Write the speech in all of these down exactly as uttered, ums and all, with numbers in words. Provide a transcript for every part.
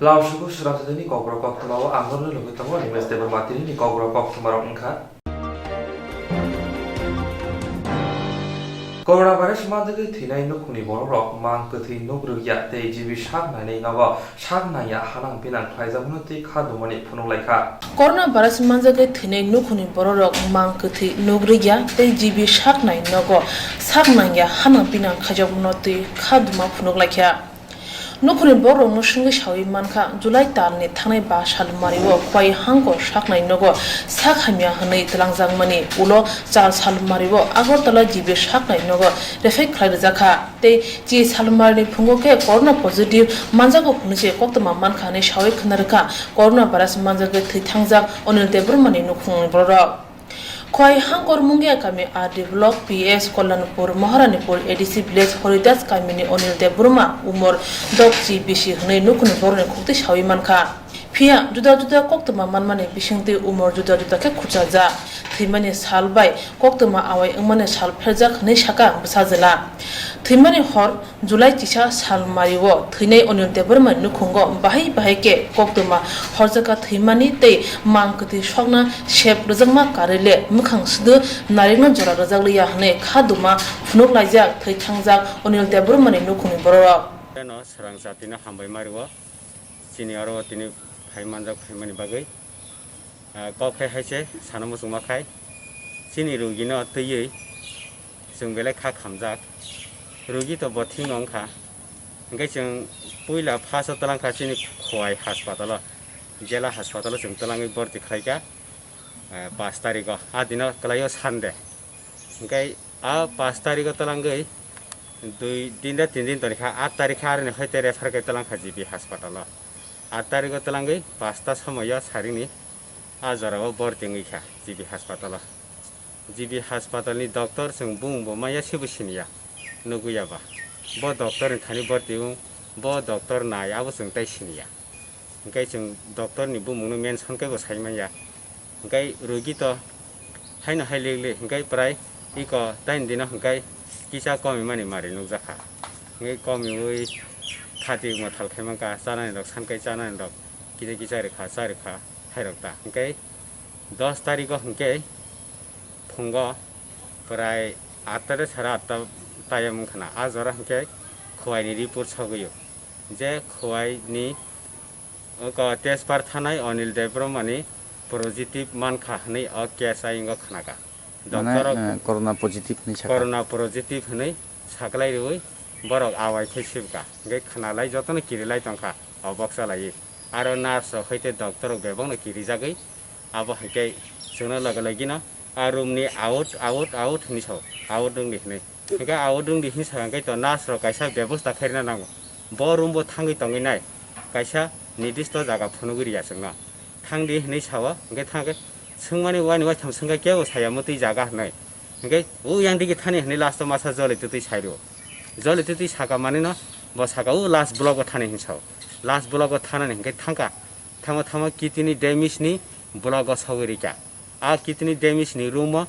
Lausugo surasadini kokborok koktwmao ang norno lugui tongo Animesh Debbarma tinini kokborok koktwmarok wngkha. Coronavirus manjagwi thwinai nukhungni bororok mang kwthwi nuk rwkya tei G B sak nainai nogo sak nangya hanang pinang khlaijakmano twi kha dumani phunuk laikha. Coronavirus manjagwi thwinai nukhungni bororok mang kwthwi nuk rwkya tei G B sak nai nogo sak nangya hanang pinang khlaijakmano twi kha duma phunuk laikha. Nukhungni bororokno swngwi saui mankha, July talni thangnai ba salmario Khowai hangkor saknai nogo sak hamya hwnwi twlangjakmani ulo char salmario Agartala G B saknai nogo rephek khlai rwjakha tei chi salmarini phungo khe corona positive manjago hwnwi se koktwma mankha hwnwi saui khna rwkha coronavirus manjagwi thwi thangjak Anil Debbarmani nukhungni bororok. Khowai hangkor Mungia kami R D block P S Kalyanpur Maharanipur A D C village Horidas kamini Anil Debbarma umor dok chi bisi hwnwi nukhungni borokni khukti saui mankha. Phiya juda juda koktwma manmani bisingtwi umor juda juda khe khurchajak. Thwimani sal bai koktwma awai wngmani sal pherjak hwnwi sakha bwsa jwla. Thwimani hor July chisa salmario thwinai Anil Debbarmani nukhungo bahai bahai khe koktwma horjakha thwimani tei mang kwthwi sokna sep rwjakma karwi le mwkhang swdw narikno jora rwjakliya hwnwi kha duma phunuk laijak thwi thangjak Anil Debbarmani nukhungni bororok. Eno swrang jatino hambai mario, chini oro tini phai manjak phaimani bagwi. Ah, kok khai hai se sana muchungma khai chini rugino twiwi chwng belai kha khamjak. Rugi to bo thwino wngkha. Hwnkhe chwng puila first o twlang kha chini Khowai haspatalo, jela haspatalo chwng twlangwi borti khlaikha, ah, pash tariko. A dino kwlaio Sunday. Hwnkhe a pash tariko twlangwi dui din da tin din toni kha, aat tarikha aroni hoite refer khe twlang kha G B haspatalo. Aat tarikho twlangwi pasta somoio saringni a jorao borti wngwi kha G B haspatalo. G B haspatalni doctor chwng bumungbo manya sebo siniya, nugwiya ba. Bo doctorni thani borti wng, bo doctor nai abo chwng tai siniya. Hwnkhe chwng doctorni bumungno mention khe bo sai manya. Hwnkhe rugi to haino hai lik lik hwnkhe prai iko taini dino hwnkhe kisa komimani mari nukjakha. Hwnkhe komiui khati mwthal khai mankha, chanani rok sankai chanani rok kisa kisa rikha, cha rikha hairok ta. Hwnkhe dos tariko hwnkhe phungo prai atta de sara atta tayam wngkhana. A jora hwnkhe Khowai ni report sogwio je Khowai ni Oko test par thanai Anil Debbarmani positive mankha hwnwi o case ayingo khnakha. Mane, doctor rok eh, corona positive hwnwi sakha. Corona positive hwnwi saklai rwui borok awai khe sibkha. Hwnkhe khnalai jotono kirilai tongkha o boksa laiwi. Aro nurse rok hai tei doctor rok bebakno kirijagwi abo hai khe chwngno loge logino a room ni out, out, out hwnwi sao. Out wngdi hwnwi. Hingke a odung di hinsa hingke to nurse rok kaisa bebosta khairina nango. Bo room bo thangwi tongwi nai. Kaisa nidisto jaga phunugwi riya chwngno. Thangdi hinwi sao, hingke thangkhe swngmani wani waitham swngkhe kebo saya mwtwi jaga hinwi. Hingke o yang digi thani hinwi last o masa joli twtwi sairo. Joli twtwi saka manino bo saka o last block o thani hinsao. Last block o thanani hingke thangka. Thangma thangma kidney damage ni block o sogwi rikha. A kidney damage ni room o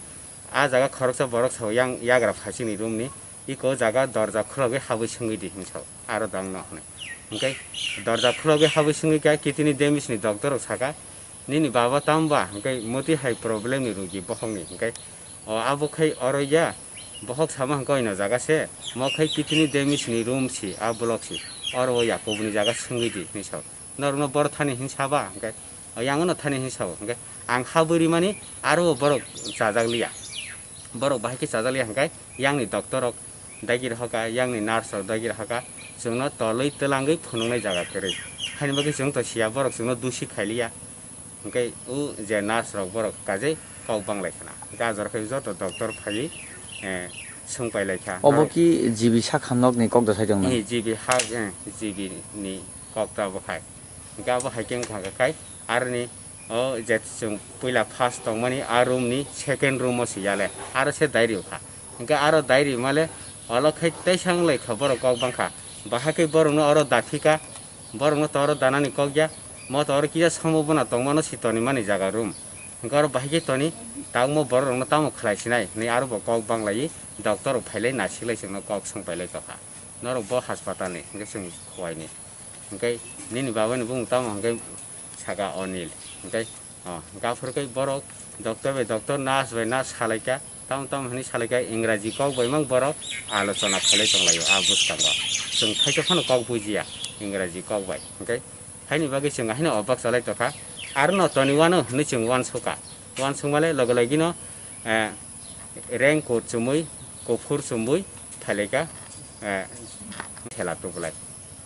a jaga khoroksa borok sao yang yagra phaichini room ni. Iko jaga dorja khulogwi habwi swngwi di hinsao, aro dangno hwnwi. Hwnkhe dorja khulogwi habwi swngwi kha kitini damage ni doctor rok saka, "Nini baba tamo ba?" Hwnkhe moti hai problem ni rugi bohokni. Hwnkhe o abo khai oro ya, bohok sama hwnkhe oino jaga se, mo khai kitini damage ni room si, a block si, oro o ya kubuni jaga swngwi di hinsao. Norokno boro thani hinsa ba? Hwnkhe o yang no thani hinsao. Hwnkhe ang habwi rimani aro o borok chajak liya. Borok bahai khe chajak liya hwnkhe yang ni doctor rok daigi rohorkha, yang ni nurse rok daigi rohorkha, chwngno tolwi twlangwi phunuknai jaga kwrwi. Haini bagwi chwng to siya, borok chwngno dusi khai liya. Hwnkhe o je nurse rok borok kajai kok banglai khna. Hwnkhe a jora khe joto doctor phaiwi, eh, swng pai lai kha. Obo ki G B sakha nok ni kok da sai tong na? Eh, G B ha, eh, G B ni kok ta bo khai. Hwnkhe abo hai khe wngkha khe khai aroni o je chwng puila first tongmani a room ni second room o se yale aro se dai rw kha. Hwnkhe aro dai rw male olo khai teisa wng lai kha borok kok bang kha. Bahai khe borok no oro dathi kha, borok no to oro danani kok ya, mo to oro kisa somo bwna tongmano si toni mani jaga room. Hwnkhe oro bahai khe toni tabukmo borok rok no tamo khlai sinai hinwi aro bo kok bang lai doctor rok phai lai naisik lai chwngno kok swng pai lai tong kha. Norok bo haspatal ni hwnkhe chwng Khowai ni. Hwnkhe nini babani bumung tamo hwnkhe saka Onil. Hwnkhe, oh, hwnkhe aphuru khe borok doctor bai doctor, nurse bai nurse salaikha, tamo tamo hwnwi salaikha, Ingraji kok bai mang borok alochona khailai tonglaio a bwskango. Chwng thaisa phano kok bujiya Ingraji kok bai. Hwnkhe haini bagwi chwng haino obak chalai tongkha. Arono toni wano hwnwi chwng uansukha. Uansukmale loge logino, eh, raincoat chumui, kuphur chumui phailaikha, eh, thela tubulai.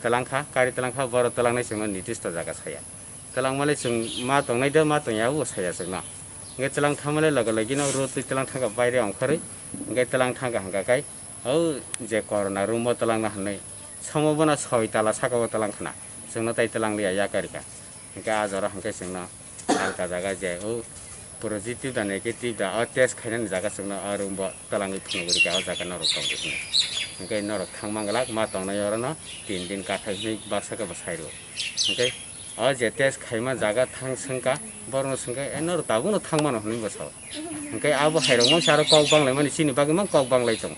Twlangkha, kari twlangkha, borok twlangnai chwngno nitisto jaga saya. Twlangmale chwng ma tongnai da, ma tongya, abo saya chwngno. Hwnkhe twlang thangmale loge logino rotwi twlang thangkha baire ongkhorwi, hwnkhe twlang thangkha hwnkha khe, o je corona room o twlangna hwnwi, somo bono soi tala saka o twlang khna, chwngno tai twlang liya yakarika. Hwnkhe a jora hwnkhe chwngno alka jaga je o positive da negative da o test khainani jaga chwngno o room bo twlangwi phunugwi rikha o jaga norok tongdi hwnwi. Hwnkhe norok thangma glak ma tongnai orono tin din kathai hwnwi baksa khe bo sai rwo. Hwnkhe o je test khaima jaga thang swngkha, borokno swngkha, "E norok tabukno thangmano?" hwnwi bo sao. Hwnkhe abo hairok mangsa aro kok banglaimani chini bagwi mang kok banglai tongo.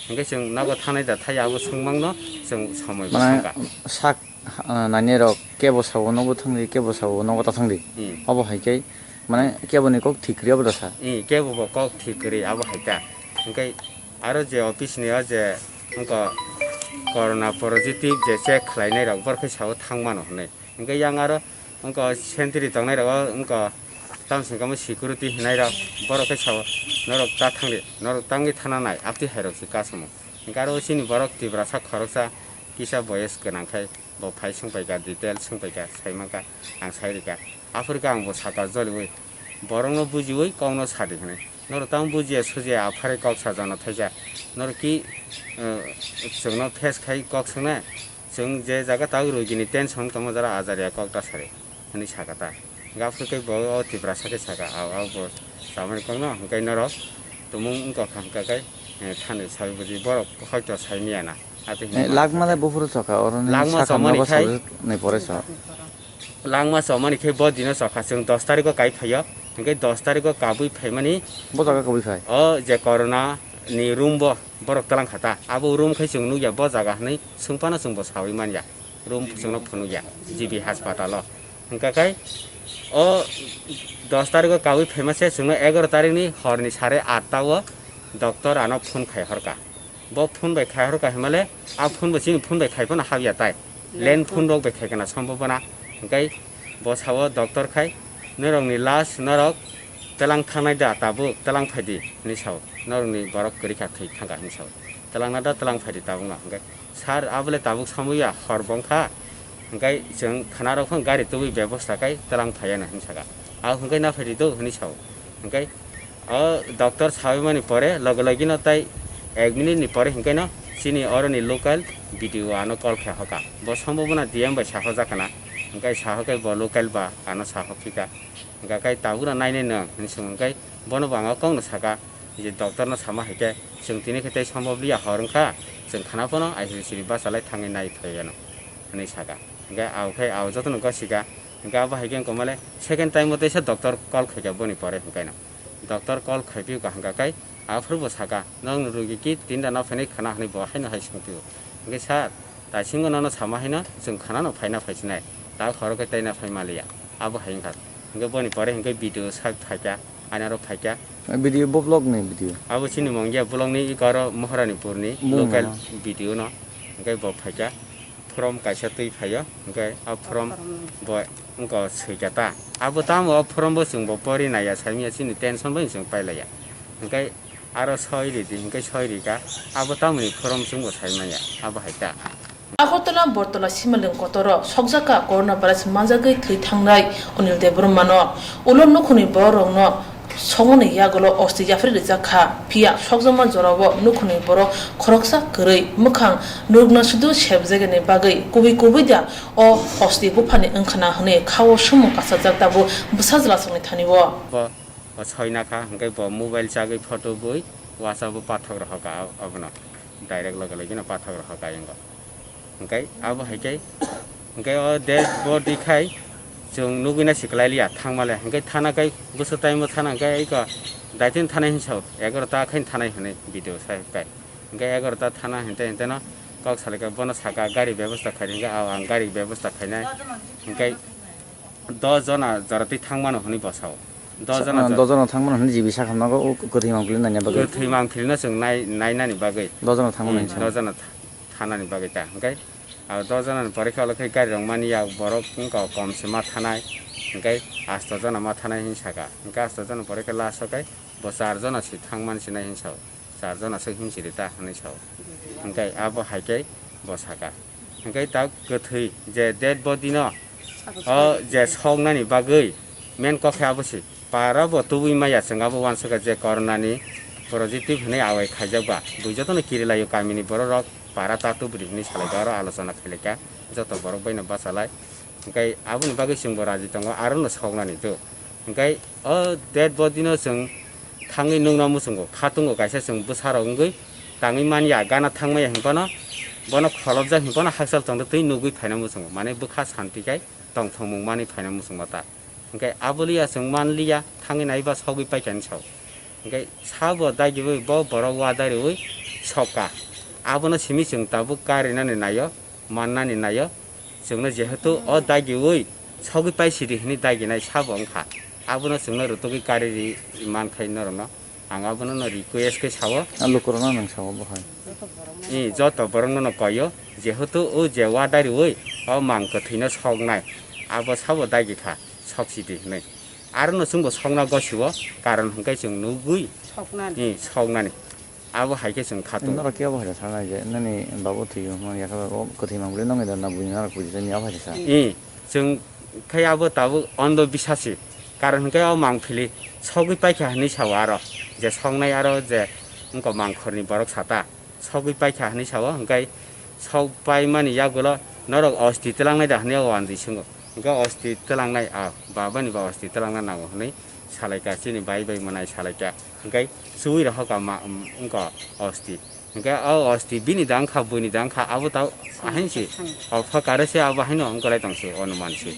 Hwnkhe chwng nogo thanai da thai abo swngmangno chwng somoi bo Mane swngkha. Sak, ah, nainai rok kebo sabo nogo thangdi, kebo sabo nogo ta thangdi. Hmm. Abo hai khe mane kebo ni kok thik kwrwi abo da sa. Hmm, kebo bo kok thik kwrwi abo hai ta. Hwnkhe aro je office ni o je wngkha corona positive je check khlainai rok borok khe sao thangmano hwnwi. Hwnkhe yang aro wngkha sentry tongnai rogo wngkha tamsong kamo security hinai rok borok khe sao norok ta thangdi, norok tangwi thana nai, aptwi hai rok se kasamung. Hwnkhe aro chini borok Tiprasa khoroksa kisa boyes gwnang khai bo phai swngpaikha, detail swngpaikha, saimankha, ang sairikha. Aphuru khe ang bo saka joliui borokno bujiui kokno sadi hwnwi. Norok tamo bujiya sujiya aphari kok sajana thaisa. Norok ki, eh, chwngno face khai kok swngnai? Chwng je jaga tagwi rwgini tension tongma jara ajariya kok ta sari hwnwi saka ta. Hwnkhe aphuru khe bo o Tiprasa khe saka, "Ao, ao bo chamani kokno hwnkhe norok tumung wngkha hwnkha khe, eh, thani sawi buji borok hoito sai manya na." Atwi hwnwi Eh, ma lakma le buphuru chokha, oroni Lakma sakha chomani nogo khai sawi nai pore sa. Langma chomani khe bo dino chokha, chwng dos tariko kai phaio, hwnkhe dos tariko kabui phaimani Bo jaga kabui phai. O je corona ni room bo borok twlang kha ta, abo room khai chwng nukya bo jaga hwnwi swngphano chwngbo sawi manya, room chwngno phunukya G B hospital o. Hwnkha khai o dos tariko kabui phaima se chwngno egaroh tarikni horni sare atta o doctor ano phone khai horkha. Bo phone bai khai horkha himale, a phone bo chini phone bai khai phano habya tai. Land phone rok bai khai kana sombobona. Hwnkhe bo sao doctor khai, "Norokni last norok twlang thangnai da, tabuk twlang phaidi," hinwi sao. "Norokni borok kwrwi kha, thwi thangkha," hinwi sao. "Twlangna da, twlang phaidi tabukno." Hwnkhe, "Sir, abole tabuk samuya, hor bongkha." Hwnkhe chwng khwnarok phano gari tubui bebosta khai twlang phaiya no hinwi saka. "Abo hwnkhe na phaidi do," hinwi sao. Hwnkhe o doctor sawi mani pore loge loge no tai ek minute ni pore hwnkhe no chini oro ni local B D O ano call khe hoka. Bo sombobona D M bai sahojak kana. Hwnkhe sahok khe bo local ba ano sahok phika. Hwnkhe kai tabukno nainai nwng hinwi swng hwnkhe bono bo ang o kokno saka je doctor no sama hai khe chwng tini khe tei sombob liya hor wngkha chwng khana phano aisiri siri bachalai thangwi nai phaiya no hinwi saka. Hwnkhe ao khe ao jotono gosika. Hwnkhe abo hai khe wngkha male second time o teisa doctor call khaikha boni pore hwnkhe no. Doctor call khaiphio kaham kha kai aphuru bo saka, "Nokni rogi ki tinda no phainai khana?" hinwi bo haino hai swngphio. Hwnkhe, "Sir, taisingo nono sama haino chwng khana no phaina phaisinai, tak horo khe taina phai maliya." Abo hai wngkha. Hwnkhe boni pore hwnkhe video sak phaikha, ani aro phaikha. Video bo vlog ni video. Abo chini mongya vlog ni iko aro Maharani purni Mung local no. Video no. Hwnkhe bo phaikha. Form kaisa twi phaio, hwnkhe o form bo wngkha swikha ta. Abo tamo o form bo chwng bo pori naiya, saimanya chini tension bai chwng pailaiya. Hwnkhe aro soi ridi, hwnkhe soi rikha, abo tamoni form chwng bo saimanya, abo hai ta. Agartala Bortola Simalwng kotoro sokjakha coronavirus manjagwi thwi thangnai Anil Debbarmano. Ulo nukhungni bororokno songmani yagulo osti yapharwi rijak kha, phiya sokjakma jorao nukhungni borok khoroksa kwrwi mwkhang nukna sudu sebjagani bagwi kubui kubui da o osti buphani wngkhana hwnwi khao sumung kasajak tabuk bwsa jwlasongni thani-o. Bo, bo soina kha, hwnkhe bo mobile chagwi photo bui WhatsApp-o pathok rohor kha abono, direct loge loge no pathok rohor kha ayang. Hwnkhe abo hai khe, hwnkhe o dead body khai chwng nugwi na siklai liya thangma le. Hwnkhe thana khai bwswk time o thana hwnkhe eko daitino thanai hinwi sao, egaroh ta khai thanai hinwi video sai khai. Hwnkhe egaroh ta thana hinte hinte no Kok salai kha, bono saka gari bebosta khaidi, hwnkhe, "Ao, ang gari bebosta khainai." Hwnkhe dos jona jora twi thangmano hwnwi bosao. Dos jona ah, jora. Dos jona thangmano hwnwi jibi sakhamnago o kwthwi mangpili naina bagwi. Kwthwi mangpilino chwng nai-, nainani bagwi. Dos jona thangmano Hmm, hinsa. Dos jona tha-, thanani bagwi ta. Hwnkhe, ah, dos jonani porikha ulo khe gari rok mani ya, borok wngkha kom se ma thanai. Hwnkhe asto jona ma thanai hinwi saka. Hwnkhe asto jona porikha last o khe bo char jona se thangmani sinai hinwi sao. Char jona se himsiri ta hinwi sao. Hwnkhe abo hai khe bo saka. Hwnkhe ta kwthwi je dead body no o je soknani bagwi main kok khe abo se. Para bo tubui maya chwng abo uansukha je corona ni positive hinwi awai khaijak ba. Bui jotono kirilaio kamini borok rok para ta tuburi hinwi salaikha aro alochona khailaikha joto borok baino bachalai. Hwnkhe aboni bagwi chwngbo raji tongo, arono soknani do. Hwnkhe o dead body no chwng thangwi nukna muchungo, khatungo kaisa chwng bwsarok wngwi tangwi manya, gana thangmaya hinphano bono kholopjak hinphano hakchal tongtwi twi nugwi phaina muchungo, mane bwkha santi khai tongthokmung manwi phaina muchungma ta. Hwnkhe aboliya chwng manliya, thangwi naiba sogwi paikha hinwi sao. Hwnkhe sabo dagiwi bo borok uadariwi sokha. Abono simi chwng tabuk karinani naio, mannani naio. Chwngno jehetu o dagiwi sogwi paisidi hinwi daginai sabo wngkha. Abono chwngno rwtugwi kariri mankhai norokno. Ang abono no request khe sao. A lukurokno nwng sao bo hai. I joto borokno no koyo, jehetu o je uadariwi o mang kwthwino soknai. Abo sabo dagikha, soksidi hinwi. Arono chwngbo sokna gosio, karon hwnkhe chwng nugwi Soknani. I soknani. Abo hai khe chwng khatung. Norok khe abo hai sanai je, nini babo thwiyo hwnmani yakhe o kwthwi mang bwlwi nongni da na buini norok buji tani abo hai sa. I chwng khai abo tabuk ondo bisasi. Karon hwnkhe o mang phili sogwi paikha hinwi sao aro. Je soknai aro je wngkha mangkhorni borok sata. Sogwi paikha hinwi sao, hwnkhe sok paimani yagulo norok osti twlangnai da hinwi o wanjwi swngo. Hwnkhe osti twlangnai, a, babani ba osti twlangna nango hinwi salaikha, chini bai bai mwnai salaikha. Hwnkhe chuwi rohokha ma, um, wngkha osti. Hwnkhe o osti bini da wngkha, buini da wngkha, abo tao ahain si. Ophakare se abo haino wngkha lai tong si, onuman si.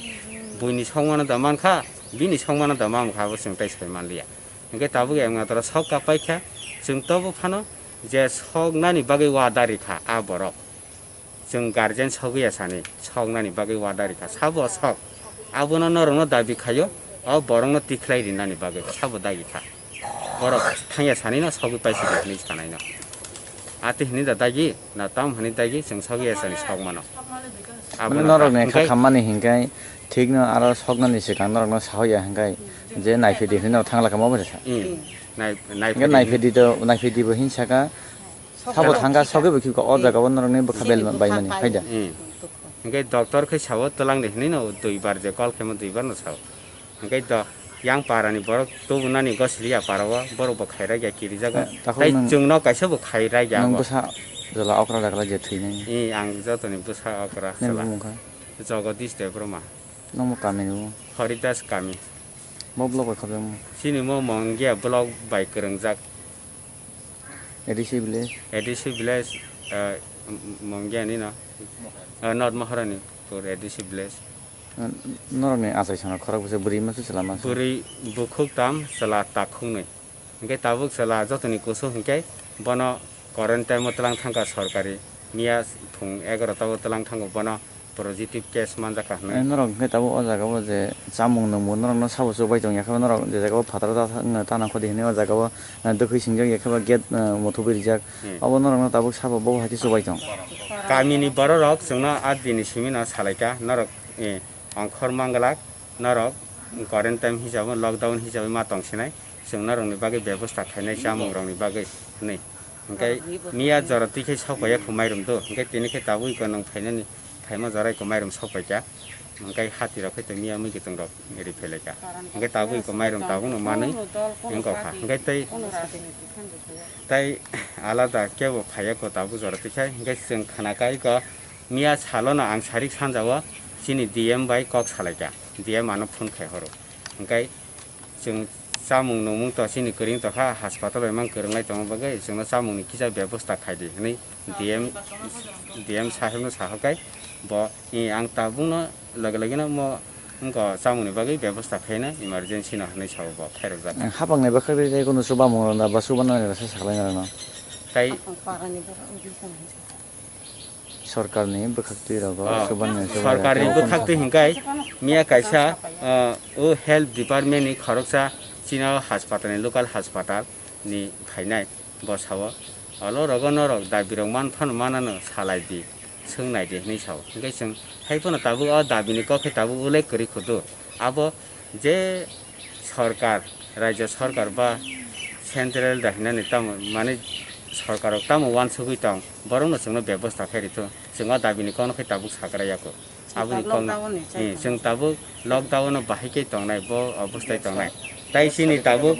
Buini songmano da mankha, bini songmano da mamkha, abo chwng tai sai manliya. Hwnkhe tabuk emngatoro sok kapaikha, chwng tobo phano je soknani bagwi uadari kha a borok. Chwng guardian sogwi ya sani, soknani bagwi uadari kha. Sabo sok, abono norokno dabi khaio, o borokno tikhlai rinani bagwi sabo dagi kha. Borok thangya sanino sogwi paisidi hinwi sanaino. Ati hinwi da dagi, na tam hinwi dagi, chwng sogwi ya sani sokmano. Mane abono norokni kha hwnkhe khammani hinkhai thikno aro soknani swkang norokno sahoya hinkhai je naifidi hinwi no thangla kha mo bwsa. Hmm. Nai-, hwnkhe naifidi. Naifidi to, naifidi bo hinsaka. Sabo thangkha, sogwi bo khibka o jagao norokni bwkha bel baimani, hai da? Hmm. Hwnkhe doctor khe sao twlangdi hinwi no duibar je call khaima duibar no sao. Hwnkhe do yang parani borok tubunani gosiliya parao borok bo khairakya kirijago. Eh, takhuk tai nwng, chwngno kaisa bo khairakya nwng abo. Bwsa jala okra dakla je thwinai. Ih, ang jotoni bwsa okra nini chwla. Bumung kha? Jagadish Debbarma. Nokmo kamini bo? Haridas kami. Bo block bai khobjagmo? Chini mo Mongia block bai kwrwngjak. A D C village? A D C village, eh, M-, M-, Mongia ni no? Eh, North Maharani pur A D C village. Eh, norokni achai songno khorok bwsai bwrwi masa chwla masa? Bwrwi bukhuk tam, chwla takhuknwi. Hwnkhe tabuk chwla jotoni kusu hwnkhe bono quarantine o twlang thangkha sorkari. Miya phung egarota o twlang thango bono positive case manjakha hwnwi. Eh, norok hwnkhe tabuk o jaga o je chamung nwngmung norokno sabo chubai tong yakhe norok je jaga o phataro ta, ta nangkho di hwnwi o jaga o, eh, dwkhwi singjak yakhe ba gate, eh, muthubwi rijak. Hmm. Obo norokno tabuk sabo bo hai khe chubai tong. Kamini bororok chwngno a dini simi no salaikha norok, eh, ongkhor manglak. Norok quarantine hisabo, lockdown hisabo ma tongsinai, chwng norokni bagwi bebosta khainai chamungrokni bagwi hwnwi. Hwnkhe miya jora twi khe sokpaiya kho mairum do, hwnkhe tini khe tabuk iko nwng phainani, phaima jora iko mairum sokpaikha, hwnkhe hatirok khe tei miya mui kwtwngrok ri phailaikha, hwnkhe tabuk iko mairum tabukno manwi wngkha, hwnkhe tei, tei alada kebo phaiya kho tabuk jora twi khe, hwnkhe chwng khna kha iko. Miya salono ang sarik sanjao chini D M bai kok salaikha, D M ano phone khai horo. Hwnkhe chwng chamung nungmung to chini kwrwng tokha, haspatal bai mang kwrwnglai tongma bagwi chwngno chamungni kisa bebosta khaidi hwnwi D M, D M sahebno sahokhai bo, "I, ang tabukno loge logeno mo wngkha chamungni bagwi bebosta khaina emergency no," hwnwi sao bo khairokjak. Ang hapang naiba khe bai tei kunu chubamungrokno ba chubanani rasa saklainai rokno. Tai. Sorkarni bwkhaktwi rogo, ah, chubachu chubachu sorkarni bwkhaktwi hwnkhe miya kaisa, ah, o health department ni khoroksa chini o haspatal ni, local haspatal ni phainai bwsao, olo rogo norok dabi rok man phano manano salai di, swngnai di hwnwi sao. Hwnkhe chwng hai phano tabuk o dabi ni kok khe tabuk ulai kwrwi khudu. Abo je sorkar, rajya sorkar ba central da hinani tamo, mane sorkar rok tamo uansugwi tong, borok no chwngno bebosta khe rithung, chwng o dabi ni kokno khe tabuk sagra yako. Aboni kok, lockdown ni, eh, chwng tabuk lockdown no bahai khe tongnai, bo obostai tongnai. Tai chini tabuk,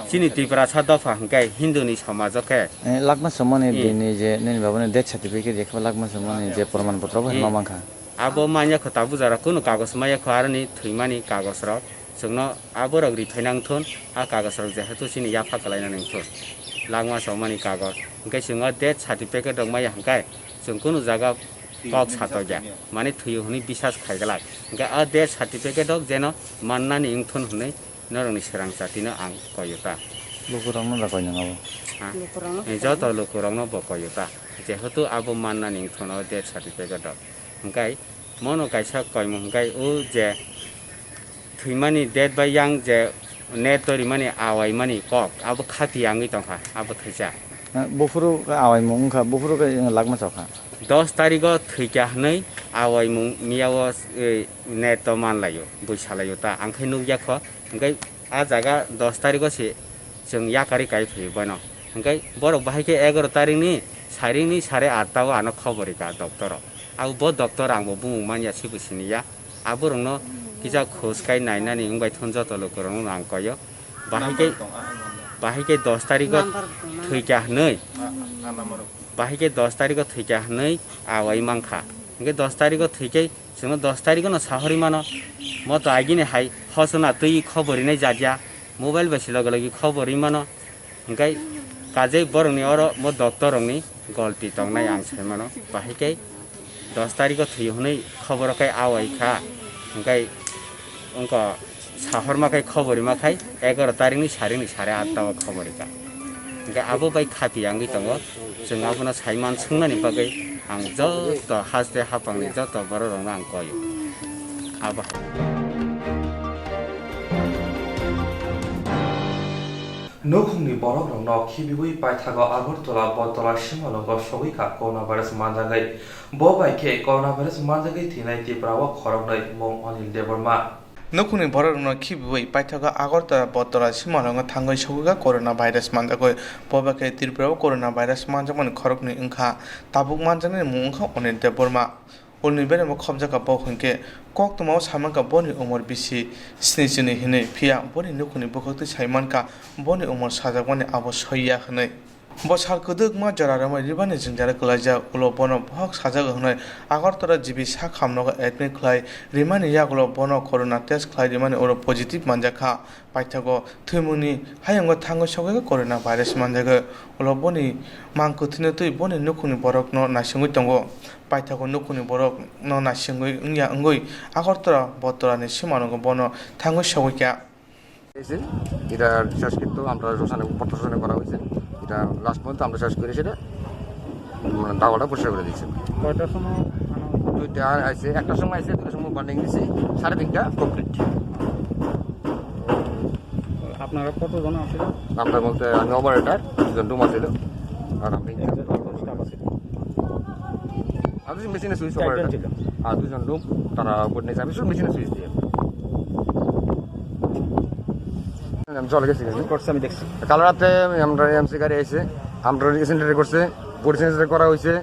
chini Tiprasa dopha hwnkhe Hindu ni somaj o khe. Eh, lakma somani, eh, bini je nini babani death certificate yakhe lakma somani je proman potro bo, eh, ma mankha. Abo manya kho tabuk jora kunu kagoj maya kho aroni thwimani kagoj rok. Chwngno aborok riphaina wngthun, a kagoj rok jehetu chini yapha kwlaina wngthun. Langma chomani kagoj. Hwnkhe chwng o death certificate rok maya hwnkhe chwng kunu jaga kok satokya. Mane thwiyo hwnwi bisas khaiglak. Hwnkhe a death certificate rok jeno mannani wngthun hwnwi norokni swrang chatino ang koyo ta. Lukurokno da koinang abo. Ha? Lukurokno. Eh, joto lukurokno bo koyo ta. Jehetu abo mannani wngthun o death certificate rok. Hwnkhe mono kaisa koimung hwnkhe o je thwimani date bai yang je net torimani awaimani kok abo khati yangwi tongkha abo thaisa. Eh, buphuru khe awaimung wngkha, buphuru khe lakma chokha. Dos tarigo thwikha hwnwi awaimung miyao, eh, net o manlaio, bui salaio ta, ang khe nukya kho. Hwnkhe a jaga dos tarigo se chwng yakarwi kai phaio bono. Hwnkhe borok bahai khe egaroh tarikni saringni sare atta o ano khobor rikha doctor o. Abo bo doctor ang bo bumung manya se bo siniya. Aborokno kisa khoj kai nainani wngbai thun joto lukurokno ang koyo. Bahai khe, bahai khe dos tarigo thwikha hwnwi. Bahai khe dos tarigo thwikha hwnwi awai mankha. Hwnkhe dos tarigo thwikhe chwngno dos tarigono sahorwi mano. Moto agini hai hosona twi khobor rinai jat ya. Mobile bai se loge loge khobor ri mano. Hwnkhe kajei borokni oro mo doctor rokni golti tongnai ang sai mano. Bahai khe dos tarigo thwi hwnwi khoboro khe awai kha. Hwnkhe wngkha sahorma khai khobor rima khai egaroh tarikni saringni sare atta o khobor rikha. Hwnkhe abo bai khati yangwi tongo. Chwng abono saiman swngnani bagwi ang joto haste haphangni joto borok rokno ang koyo. Abo hai. Nukhungni borok rokno khibiwi paithago Agartala Bottola simalongo sogwi kha coronavirus manjagwi. Bo bai khe coronavirus manjagwi thinai Tripura o khoroknwi mung Anil Debbarma. Nukhungni borok rokno khibiwi paithago Agartala Bottola simalongo thangwi sogwi kha coronavirus manjagwi. Bo bai khe Tripura o coronavirus manjakmani khoroknwi wngkha. Tabuk manjaknai mung wngkha Anil Debbarma. Ulni beremo khobjakha bo hwnkhe koktwmao saimankha boni umor bisi sni chini hinwi, phiya boni nukhungni bwkhaktwi saimankha boni umor sajakmani abo soiya hinwi. Bo sal kwdwkma jora romwi ribani jwngjal kwlaijak, ulo bono bohok sajak hinwi Agartala G B sak hamnogo admit khlai rimani yagulo bono corona test khlai rimani oro positive manjakha. Paithago thwimungni hayungo thangwi sogwi corona virus manjagwi. Ulo boni mang kwthwino twi boni nukhungni borokno naisingwi tongo. Paithago nukhungni borokno naisingwi wngya wngwi Agartala Bottorani simalongo bono thangwi sogwi kha. হয়েছে। এটা শেষকৃত্য আমরা শ্মশানে, প্রত্যর্পণ করা হয়েছে। এটা লাস্ট পর্যন্ত আমরা শেষ করে সেটা, মানে, দাওয়াটা পরিষ্কার করে দিয়েছে। কয়টার সময় আনা হয়েছে? দুইটা আইছে, একটার সময় আইছে, দুইটার সময় বার্নিং দিছি, সাড়ে তিনটা কমপ্লিট। আপনারা কতজন আছিলেন? আমরা বলতে আমি অপারেটর, দুজন রুম আছিল, আর আমি একজন কতজন স্টাফ আছে? আর দুজন মেশিনে সুইচ চারজন অপারেটর। ছিল। আর দুজন লোক, তারা বোর্ড নিয়ে যাবে, শুধু মেশিনে সুইচ দিয়ে। আমি চলে গেছি। করছে আমি দেখছি। কাল রাতে আমরা এমসি গাড়ি আইছে, আমরা সেন্টারে করছে, বোর্ড সেন্টারে করা হয়েছে,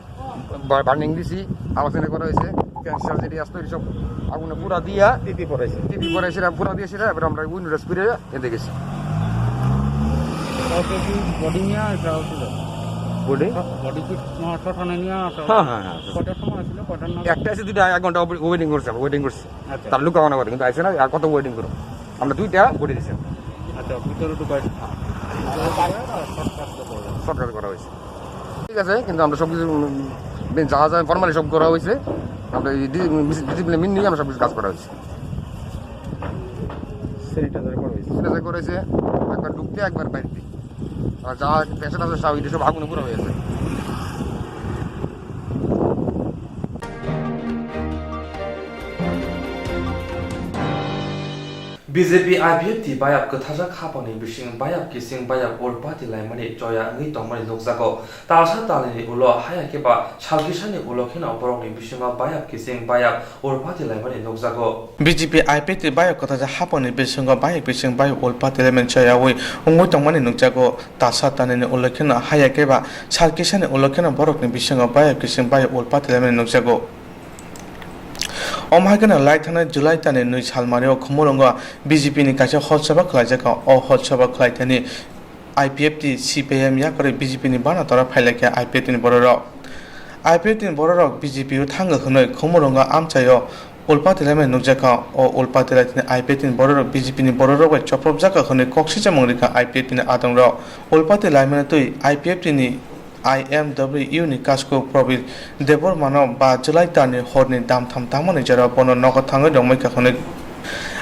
বা-, বার্নিং দিছি, আবার সেন্টারে করা হয়েছে, ক্যান্সার যেটি আসতো, এটি সব আগুনে পুরা দিয়া, টিপি পড়াইছে। টিপি পড়াইছে, পুরা দিয়ে সেটা, এবার আমরা উইন্ডো ড্রেস ফিরে এতে গেছি। কালকে কি বডি নিয়ে আসা হয়েছিল? বডি? বডি কি শ্মশানে নিয়ে আসা হ্যাঁ, হয়েছিল? হ্যাঁ, হ্যাঁ। কটার সময় আসছিল? কটার নাগাদ? একটা এসে দুইটা এক ঘন্টা ওয়ে-, ওয়েটিং করছে, আমরা ওয়েটিং করছি। আচ্ছা। তার লুকানো করে, কিন্তু আইসে না, আর কত ওয়েটিং করো? আমরা দুইটা বডি দিছি। আচ্ছা, ভিতরে ঢুকাইছে। সব কাজ করা হয়েছে। ঠিক আছে, কিন্তু আমরা সব কিছু, উম, যা যা ফর্মালি সব করা হয়েছে, আমরা এই ডি-, ডিসিপ্লিন মেনে নিয়ে আমরা সব কিছু কাজ করা হয়েছে। স্যানিটাইজার করা হয়েছে। স্যানিটাইজার করেছে, একবার ঢুকতে, একবার বাইরে। আর যা পেশেন্ট আছে, সব, এটা সব আগুনে পুরো হয়ে গেছে। B J P I P F T bayap kwtharjak haphangni bising bayap kising bayap ulpati laimani choya wngwi tongmani nukjago. Talsa talnini ulo haya khe ba salkisani ulo kheno borokni bisingo bayap kising bayap ulpati laimani nukjago. B J P I P F T bayap kwtharjak haphangni bisingo bayap kising bayap ulpati laimani choyawi wngwi tongmani nukjago. Talsa tanini ulo kheno haya khe ba sal kisani ulo kheno borokni bisingo bayap kising bayap ulpati laimani nukjago. Omo hai kheno lai thangnai July talni nwi salmario Khumulwngo B J P ni kaisa hol sabha khlaijak kha. O hol sabha khlai thani I P F T, C P I M yakarwi B J P ni bana tora phailaikha I P F T ni bororok. I P F T ni bororok B J P o thango hwnwi Khumulwngo amchaio ulpati laimani nukjakha. O ulpati lai thani I P F T ni bororok B J P ni bororok bai chopropjakha hwnwi kok sichamung rikha I P F T ni adongrok. Ulpati laimani twi I P F T ni I M W ni kasko Probir Debbarmano ba July talni horni damtham tangmani jora bono nogo thangwi rwngmaikha hwnwi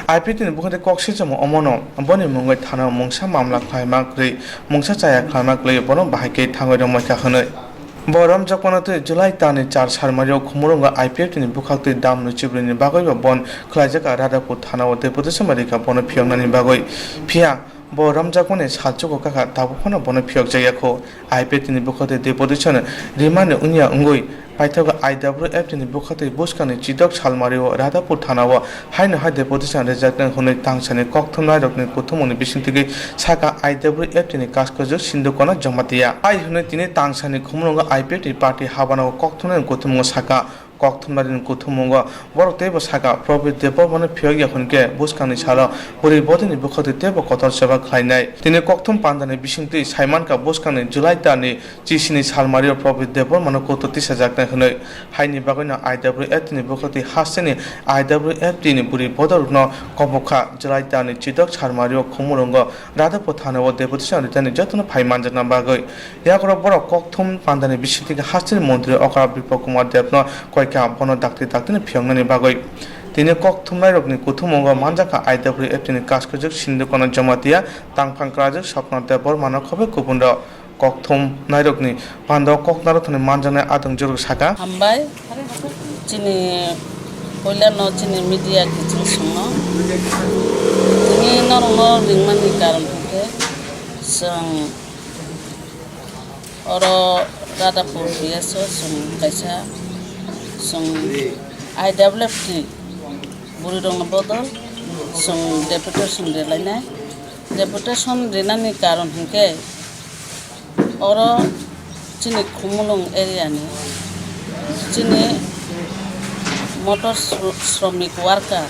I P F T ni bukhukni kok sichamung omono boni mungwi thanao mungsa mamla khlaima kwrwi mungsa chaya khlaima kwrwi bono bahai khe thangwi rwngmaikha hwnwi. Bo romjakmano twi July talni char salmario Khumulwngo I P F T ni bwkhaktwi dam nwichibrwini bagwibo bon khlaijak Radhapur thanao deputation bai rikha bono phiyoknani bagwi. Phiya bo romjakmani salchugo kakha tabuk phano bono phiyokjakya kho. I P F T ni bwkhaktwi deputation rimani wngya wngwi paithago I W F T ni bwkhaktwi bwskangni chidok salmario Radhapur thanao haino hai deputation rijaknai hwnwi tangsani kokthumnairokni kuthumungni bisingtwi sakha I W F T ni kaskojwk Sindhu Kona Jamatia. Hai hwnwi tini tangsani Khumulwngo I P F T party habano kokthumnairokni kuthumung sakha. Kokthumnairokni kuthumungo borok teibo sakha, Probir Debbarmano phiyokya hwnkhe bwskangni salo bwrwi bodolni bwkhaktwi teibo kotor seba khlainai. Tini kokthum pandani bisingtwi saimankha bwskangni July talni chisini salmario Probir Debbarmano kuthur tisajaknai hwnwi. Haini bagwino I W F T ni bwkhaktwi hasteni I W F T ni bwrwi bodolrokno kobokha July talni chidok salmario Khumulwngo Radhapur thanao deputation ritani jotono phai manjakna bagwi. Yakorok borok kokthum pandani bisingtwi hasteni montri okra Biplab Kumar Debno koikha, bono dakti daktino phiyoknani bagwi. Tini kokthumnairokni kuthumungo manjakha I W F T ni kaskojwk Sindhu Kona Jamatia, tangphang kwrajwk Swapna Debbarmano khobwi kubunrok. Kokthumnairokni pando koknaro thani manjaknai adong jorok sakha. Hambai, chini puilano chini media kiching songno. Tini norokno ringmani karon hwnkhe chwng oro Radhapur P S o chwng kaisa chwng I W F T bwrwirokni bodol chwng deputation rilainai. Deputation rinani karon hwnkhe oro chini Khumulwng area ni chini motor shro-, shromik worker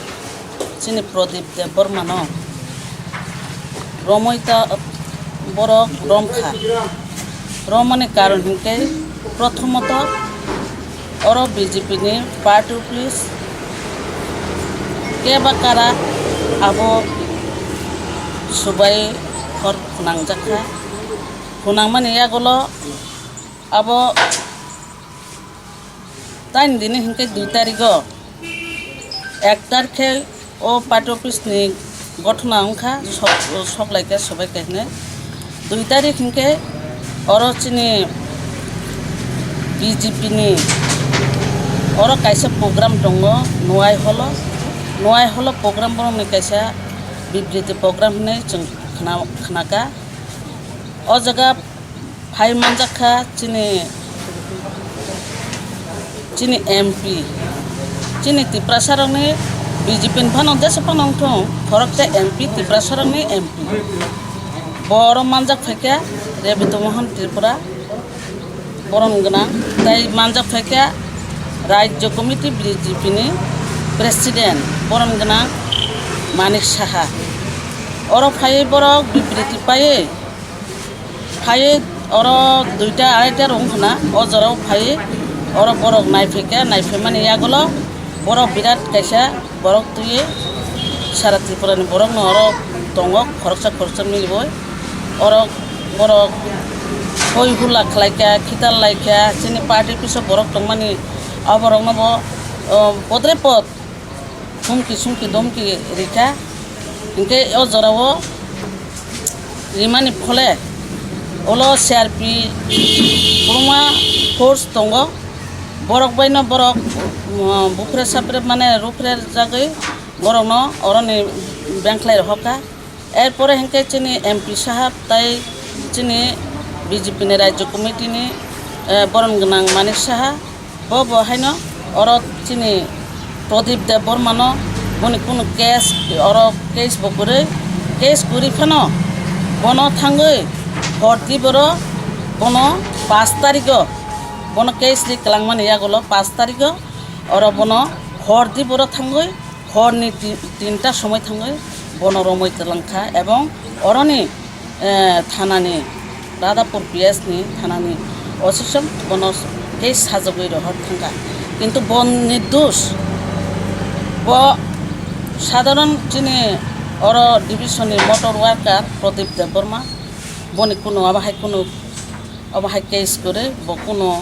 chini Pradip Debbarma no romwi ta borok romkha. Romani karon hwnkhe, prothomoto oro B J P ni party office keba kara abo subai hor phwnangjakha. Phwnangmani yagulo abo taini dini hwnkhe dui tarigo, ek tarikhe o party office ni gothona wngkha, sok, sok laikha, sobai kha hinwi. Dui tarik hinkhe oro chini B J P ni oro kaisa program tongo, Nuai Hall o. Nuai Hall o program borokni kaisa bibriti program hinwi chwng khna-, khnakha. O jaga phai manjak kha chini, chini M P, chini Tiprasa rokni B J P ni phano jesa phano wngthung, khoroksa M P Tiprasa rokni M P. Bo oro manjak phaikha Rebito Mohan Tripura, borom gwnang, tei manjak phaikha Rajya Committee B J P ni President, borom gwnang Manik Saha. Oro phaiwi borok bibriti paiwi phaiwi oro duita araita rok wngkha na, o jorao phaiwi oro borok naiphaikha, naiphaimani yagulo borok birat kaisa borok twiwi sara Tripura ni borok no oro tongo, khoroksa khoroksa miliwi oro borok hoi hula khlaikha, khitar laikha, chini party office o borok tongmani, o borok no bo, o, podre pod humki sumki domki rikha, hinkhe o jorao rimani phole ulo C R P kwbangma force tongo, borok baino borok, um, bupre sapre mane rupre jagwi borokno oroni bengkhlai rohorkha. Erpore hinkhe chini M P sahab tai chini B J P ni Rajya Committee ni, eh, borom gwnang Manik Saha, bo bo haino oro chini Pradip Debbarma no boni kunu case, oro case bo kwrwi, case kwrwi phano bono thangwi hor di boro bono pash tarikh o bono case ri kwlangmani yagulo pash tarikh o oro bono hor di boro thangwi horni ti-, tinta somoi thangwi bono romwi twlangkha ebong oroni, eh, thanani, Radhapur P S ni thanani O C song bono case sajagwi rohor thangkha. Kintu bo nirdosh, bo sadharon chini oro division ni motor worker Pradip Debbarma, boni kunu abo hai kunu, abo hai case kwrwi bo kunu,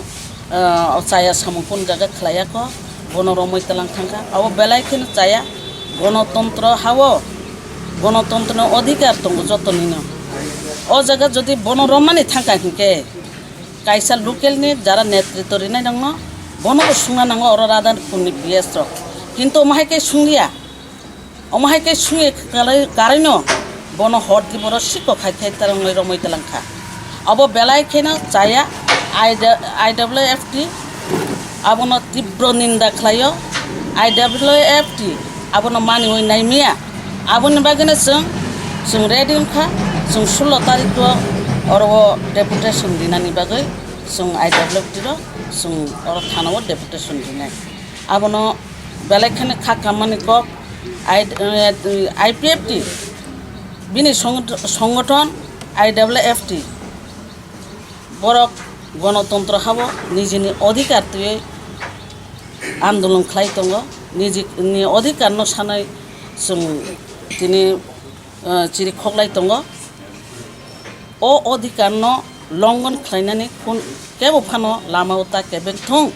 eh, chaya samung kunu jaga khlaiya kho, bono romwi twlang thangkha. Abo belai kheno chaya, gonotontro hao, gonotontro ni odhikar tongo jotonino. O jaga jodi bono romani thangkha hinkhe, kaisa local ni jara netritwo rinai rokno bono bo sungna nango oro Radhapur ni P S rok. Kintu omo hai khe sungliya. Omo hai khe sungwi kwlai-, kwrwino bono hor di boro sikok hai khe twrwngwi romwi twlang kha. Abo belai kheno chaya I W F T abono tibro ninda khlaio. I W F T abono maniwi naimiya. Aboni bagwino chwng, chwng ready wngkha, chwng sullo tarikh o oro o deputation rinani bagwi chwng I W F T rok chwng oro thana o deputation rinai. Abono belai kheno kha kammani kok I-, eh, I P F T, bini song-, songothon I W F T, borok gonotontro habo nijini odhikar twiwi andolon khlai tongo, nijini odhikar no sanai chwng tini, eh, chiri khoklai tongo. O odhikar no longon khlainani kun kebo phano lama o ta kebeng thung.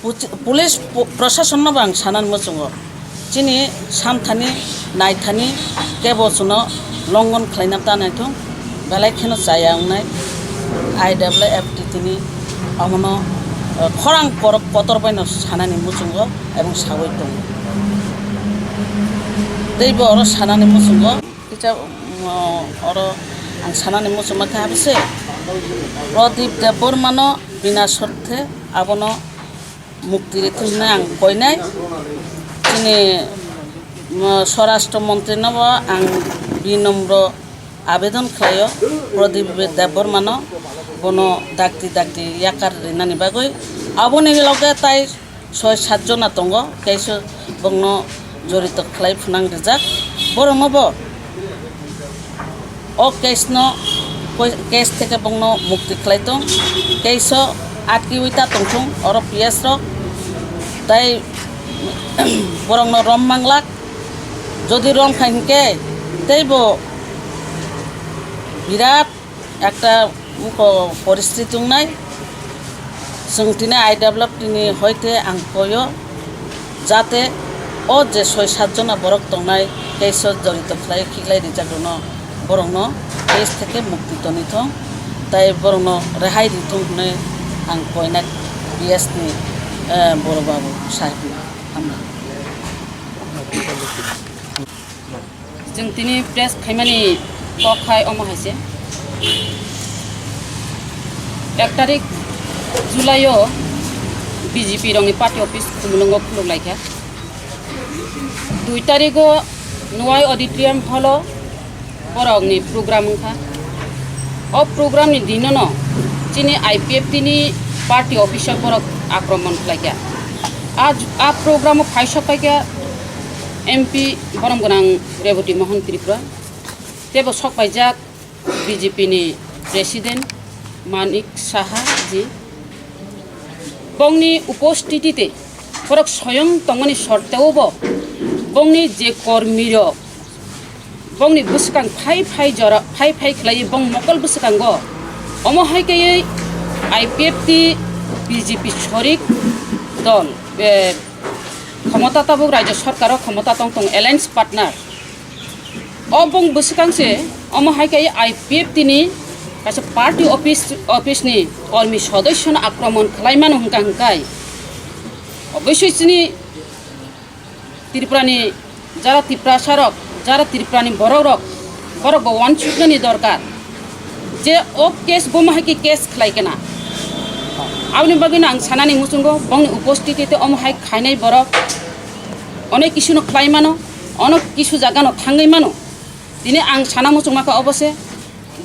Puchi-, police po-, proshasonno bo ang sanani muchungo. Chini samthani, naithani kebo chwngno longon khlaina ta naithung, belai kheno chaya wngnai. I W F T tini omono, eh, khorang korok kotor baino sanani muchungo ebong sawi tongo. Teibo oro sanani muchungo. Kisa, um, oro ang sanani muchungma khe abo se, Pradip Debbarmano bina sorthe abono mukti rithwng hwnwi ang koinai. Chini, um, Swarashtra Montri no bo ang binomro abedon khlaio, Pradip Debbarmano bono dakti dakti yakar rinani bagwi. Aboni loge tai soi sat jona tongo, case o bongno jorito khlai phwnang rijak. Borokno bo o case no, koi-, case theke bongno mukti khlai tong, case o atkiwi ta tongthung oro P S rok, tai borokno rom manglak, jodi rom khai hinkhe teibo birat ekta, uko, poristiti wngnai. Chwng tini I W F T ni hoite ang koyo, jate o je soi sat jona borok tongnai, case o jorito khlai khiklai rijak rokno, borokno case theke mukti toni thung, tai borokno rehai ri thung hwnwi ang koinai P S ni, eh, boro babu sahibno. Hambai. Chwng tini press khaimani kok hai omo hai se. Ek tarik July o B J P rokni party office Khumulwngo khuluk laikha. Dui tarik o Nwai Auditorium Hall o borokni program wngkha. O program ni dino no chini I P F T ni party office o borok akromon khlaikha. A, a program o phai sok paikha M P borom gwnang Reboti Mohan Tripura, teibo sok paijak B J P ni President Manik Saha ji. Bongni upostiti tei borok soyong tongmani sorteo bo bongni je kormi rok bongni bwswkang phai phai jora, phai phai khlaiwi bong mokol bwswkango. Omo hai khe I P F T B J P sorik dol, eh, khomota tabuk rajya sarkar o khomota tong tong alliance partner. O bong bwswkang se omo hai khe I P F T ni kaisa party office, office ni kormi sodossyo no akromon khlai mano hwnkha hwnkhe obviously chini Tripura ni Jara Tiprasa rok, jara Tripura ni borok rok, borok bo uansuknani dorkar je o case bo ma hai khe case khlai kena. Aboni bagwi no ang sanani muchungo bongni upostiti te omo hai khainai borok onek kisu no khlai mano, onek kisu jaga no thangwi mano. Tini ang sana muchungma kha obo se,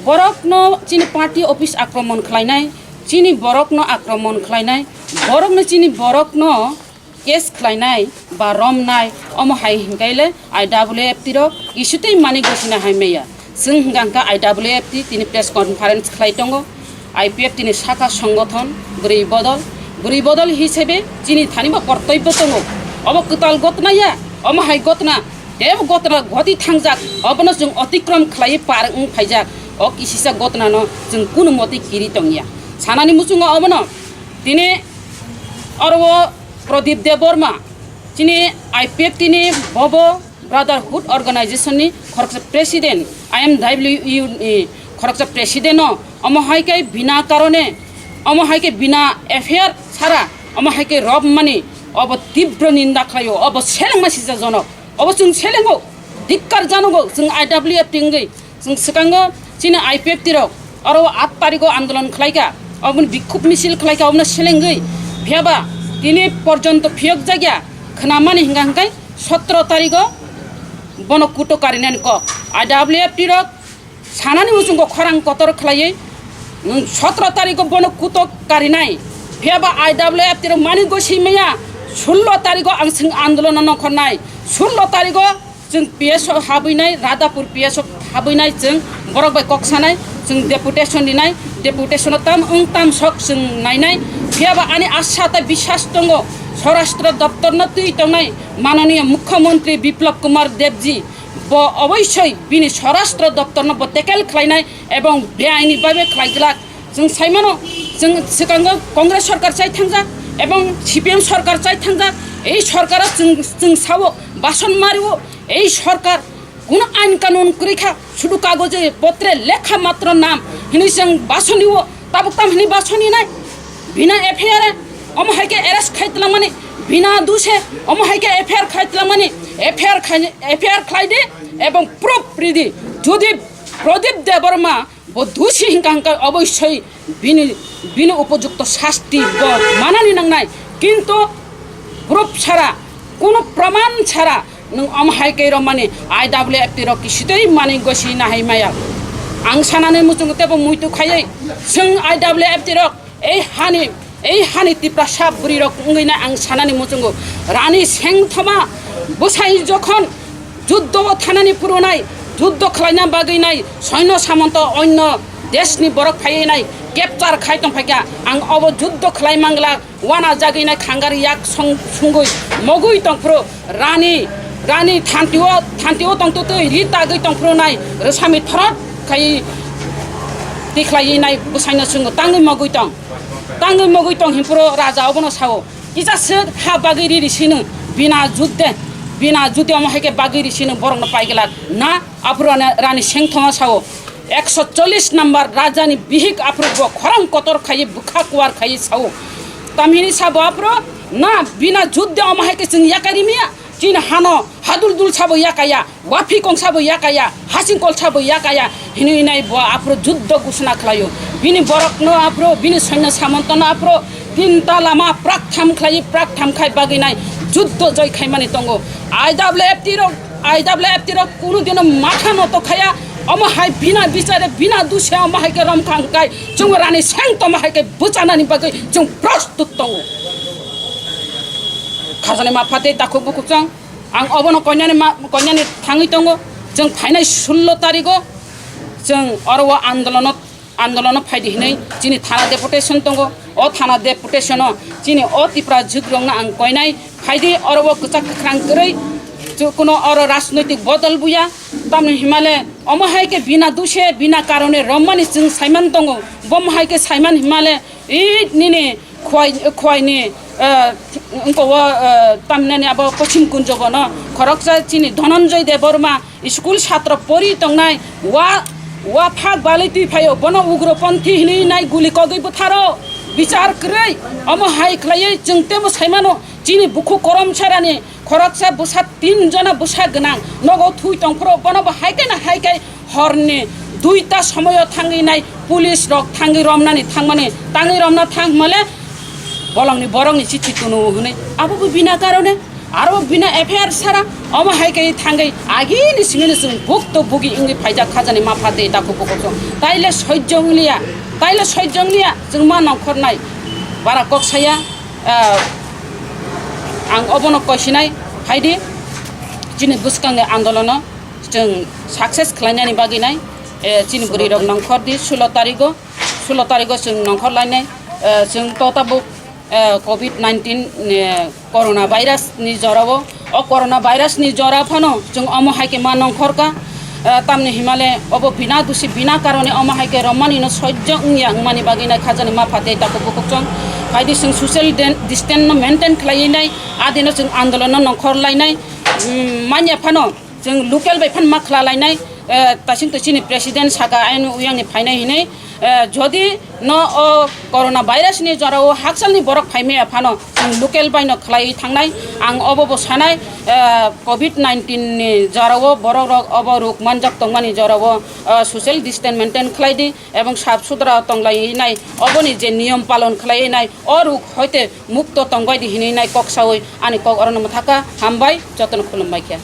borok no chini party office akromon khlainai, chini borok no akromon khlainai, borok no chini borok no case khlainai ba romnai, omo hai hinkhe le I W F T rok kisitwi mani gosina hai maya. Chwng hwnkha hwnkha I W F T tini press conference khlai tongo, I P F T ni saka songothon bwrwi bodol, bwrwi bodol hisabe chini thani bo kortobyo tongo. Obo kwtal gotna ya, omo hai gotna, tebo gotna goti thangjak, obono chwng otikrom khlaiwi par wng phaijak. O kisisa gotnano chwng kunu motwi kiri tongya. Sanani muchungo obono tini oro o Pradip Debbarma, chini I P F T ni bobo Brotherhood Organization ni khoroksa president, I M W U ni khoroksa president no, omo hai khe bina karone, omo hai khe bina F I R sara, omo hai khe rob mani, obo tibro ninda khlaio, obo selengma sijajonok, obo chwng selengo, dikkar janogo, chwng I W F T wngwi. Chwng swkango chini I P F T rok oro o aat tarigo andolon khlaikha, oboni bikhub misil khlaikha, obono selengwi phiyaba tini porjonto phiyok jakya khwnamani hwnkha hwnkhe sotro tarigo bono kuto karinani kok. I W F T rok sanani muchungo khorang kotor khlaiwi, nwng sotro tarigo bono kuto karinai, phiyaba I W F T rok mani goswi maya sullo tarigo ang chwng andolono nongkhornai, sullo tarigo Chwng P S O habwinai, Radhapur P S O habwinai chwng borok bai kok sanai, chwng deputation rinai, deputation o tam wng tam sok chwng nainai. Phiyaba ani asa tei biswas tongo, Swarashtra doptor no twi tongnai mananiya Mukhyamantri Biplab Kumar Debji bo oboisoi bini Swarashtra doptor no bo tackle khlainai ebong beaini babe khlai glak. Chwng saimano, chwng swkango Congress sorkar chai thangjak ebong C P M sorkar chai thangjak. Ei sorkaro chwng, chwng sao, bason mario, ei sorkar kuno ain kanun kwrwi kha, sudu kagoje potre lekha matro nam hinwi chwng basonio, tabuk tam hinwi basoni nai. Bina F I R omo hai khe arrest khai twlangmani, bina duse omo hai khe F I R khai twlangmani, F I R khai, F I R khlai di ebong proof ridi. Jodi Pradip Debbarma bo dusi hinka hinka oboisoi bini, bini upojukto sasti bo manani nangnai. Kintu proof sara, kuno praman sara nwng omo hai khe romani I W F T rok kisitoi mani gosi nahai maya. Ang sanani muchungo tebo muitu khaiwi chwng I W F T rok ei hani, ei hani Tiprasa bwrwi rok wngwi na ang sanani muchungo Rani Sengthoma bwsai jokhon juddo o thanani phurunai, juddo khlaina bagwi nai soino samonto onno deshni borok phaiwi nai capture khai tong phaikha. Ang obo juddo khlai mangla, wana jagwi nai khangar yak song-, sungwi mogwi tong phuru Rani, Rani thanti o, thanti o tong twi ri tagwi tong phuru nai rwsami thorot khai tikhlaiwi nai bwsaino swngo tangwi mogwi tong. Tangwi mogwi tong hinphuru raja obono sao, "Kisa se ha bagwi riri sino, bina judde, bina judde omo hai khe bagwi ri sino borokno paiglak na?" Aphuru Rani, Rani Sengthoma sao, "Ekso chollish number rajani bihik aphuru bo khorang kotor khaiwi bwkha kuar khaiwi sao." Tamhini sabo aphuru, "Na, bina judde omo hai khe chwng yakarimiya, chini hano hadul dul sabo yakaya." Waphikong sabo yakaya, hasingkol sabo yakaya, hinwi nai bo aphuru juddo gusna khlaio. Bini borokno aphuru, bini soino samontono aphuru tinta lama praktham khlai, praktham khai bagwi nai juddo joi khaimani tongo. I W F T rok, I W F T rok kunu dino matha noto khaya, omo hai bina bichare, bina dusya omo hai khe romkha hwnkhe chwng Rani Sengthoma hai khe bwchanani bagwi chwng prostut tongo. Khajani ma phatwi takhuk bukhuk chwng. Ang obono koinani ma-, koinani thangwi tongo. Chwng phainai sullo tarigo chwng oro o andolono, andolono phaidi hinwi chini thana deputation tongo. O thana deputation-o chini o Tipra jugrokno ang koinai phaidi oro o kwchak kwkhrang kwrwi chu-, kuno oro rajnoitik bodol buya. Tamni himale omo hai khe bina dushe, bina karone romani chwng saiman tongo. Bomo hai khe saiman himale, i nini Khwai, khwai ni, eh, wngko o, eh, tamnani abo Pochim Kunjogo no khoroksa chini Dhananjay Debbarma school satro pori tongnai wa, wa phak balai twi phaio, bono ugroponthi hinwi nai guli kogwi bwtharo bichar kwrwi. Omo hai khlaiwi chwng temo saimano Chini bukhuk Koromsarani khoroksa bwsa, tin jona bwsa gwnang nogo thui tongphuru, bono bo hai khe na hai khe horni duita somoyo thangwi nai, police rok thangwi romnani thangmani, tangwi romna thang hwnmale bolongni borokni chithi tunu hwnwi. Abo bo bina karone, aro bo bina F I R sara, omo hai khe thangwi agini simi ni chwng bukto bugi wngwi phaijak khajani mapha tei takhuk bukhuk chwng. Taile sojjo wngliya, taile sojjo wngliya, chwng ma nongkhornai bara kok saya. Ah, ang obono koisinai, phaidi chini bwskangni andolono chwng success khlainani bagwi nai, eh, chini bwrwi rok nongkhor di sulo tarigo, sulo tarigo chwng nongkhor lainai, eh, chwng to tabuk, eh, covid nineteen, eh, corona virus ni jorao, o corona virus ni jora phano chwng omo hai khe ma nongkhor ka. Ah, tamni himale obo bina dusi, bina karone omo hai khe romani no sojjo wngya wngmani bagwi nai khajani mapha tei takhuk bukhuk chwng. Phaidi chwng social den-, distance no maintain khlaiwi nai, adino chwng andolon no nongkhor lainai, mm, manya phano chwng local bai phan ma khla lainai, eh, tasing to chini president saka ayang ni uyang ni phainai hinwi. Eh, jodi no o corona virus ni jorao hakchalni borok phaimaya phano chwng local bai no khlaiwi thangnai. Ang obo bo sanai, eh, covid nineteen ni jorao borok rok obo rok manjak tongmani jorao, eh, social distance maintain khlai di ebong sap sutra tonglai nai, oboni je niyom palon khlai nai, o rok hoite mukto tongbai di hinwi nai kok sawi ani kok orono mwthaka. Hambai, jotono khulumbai khe.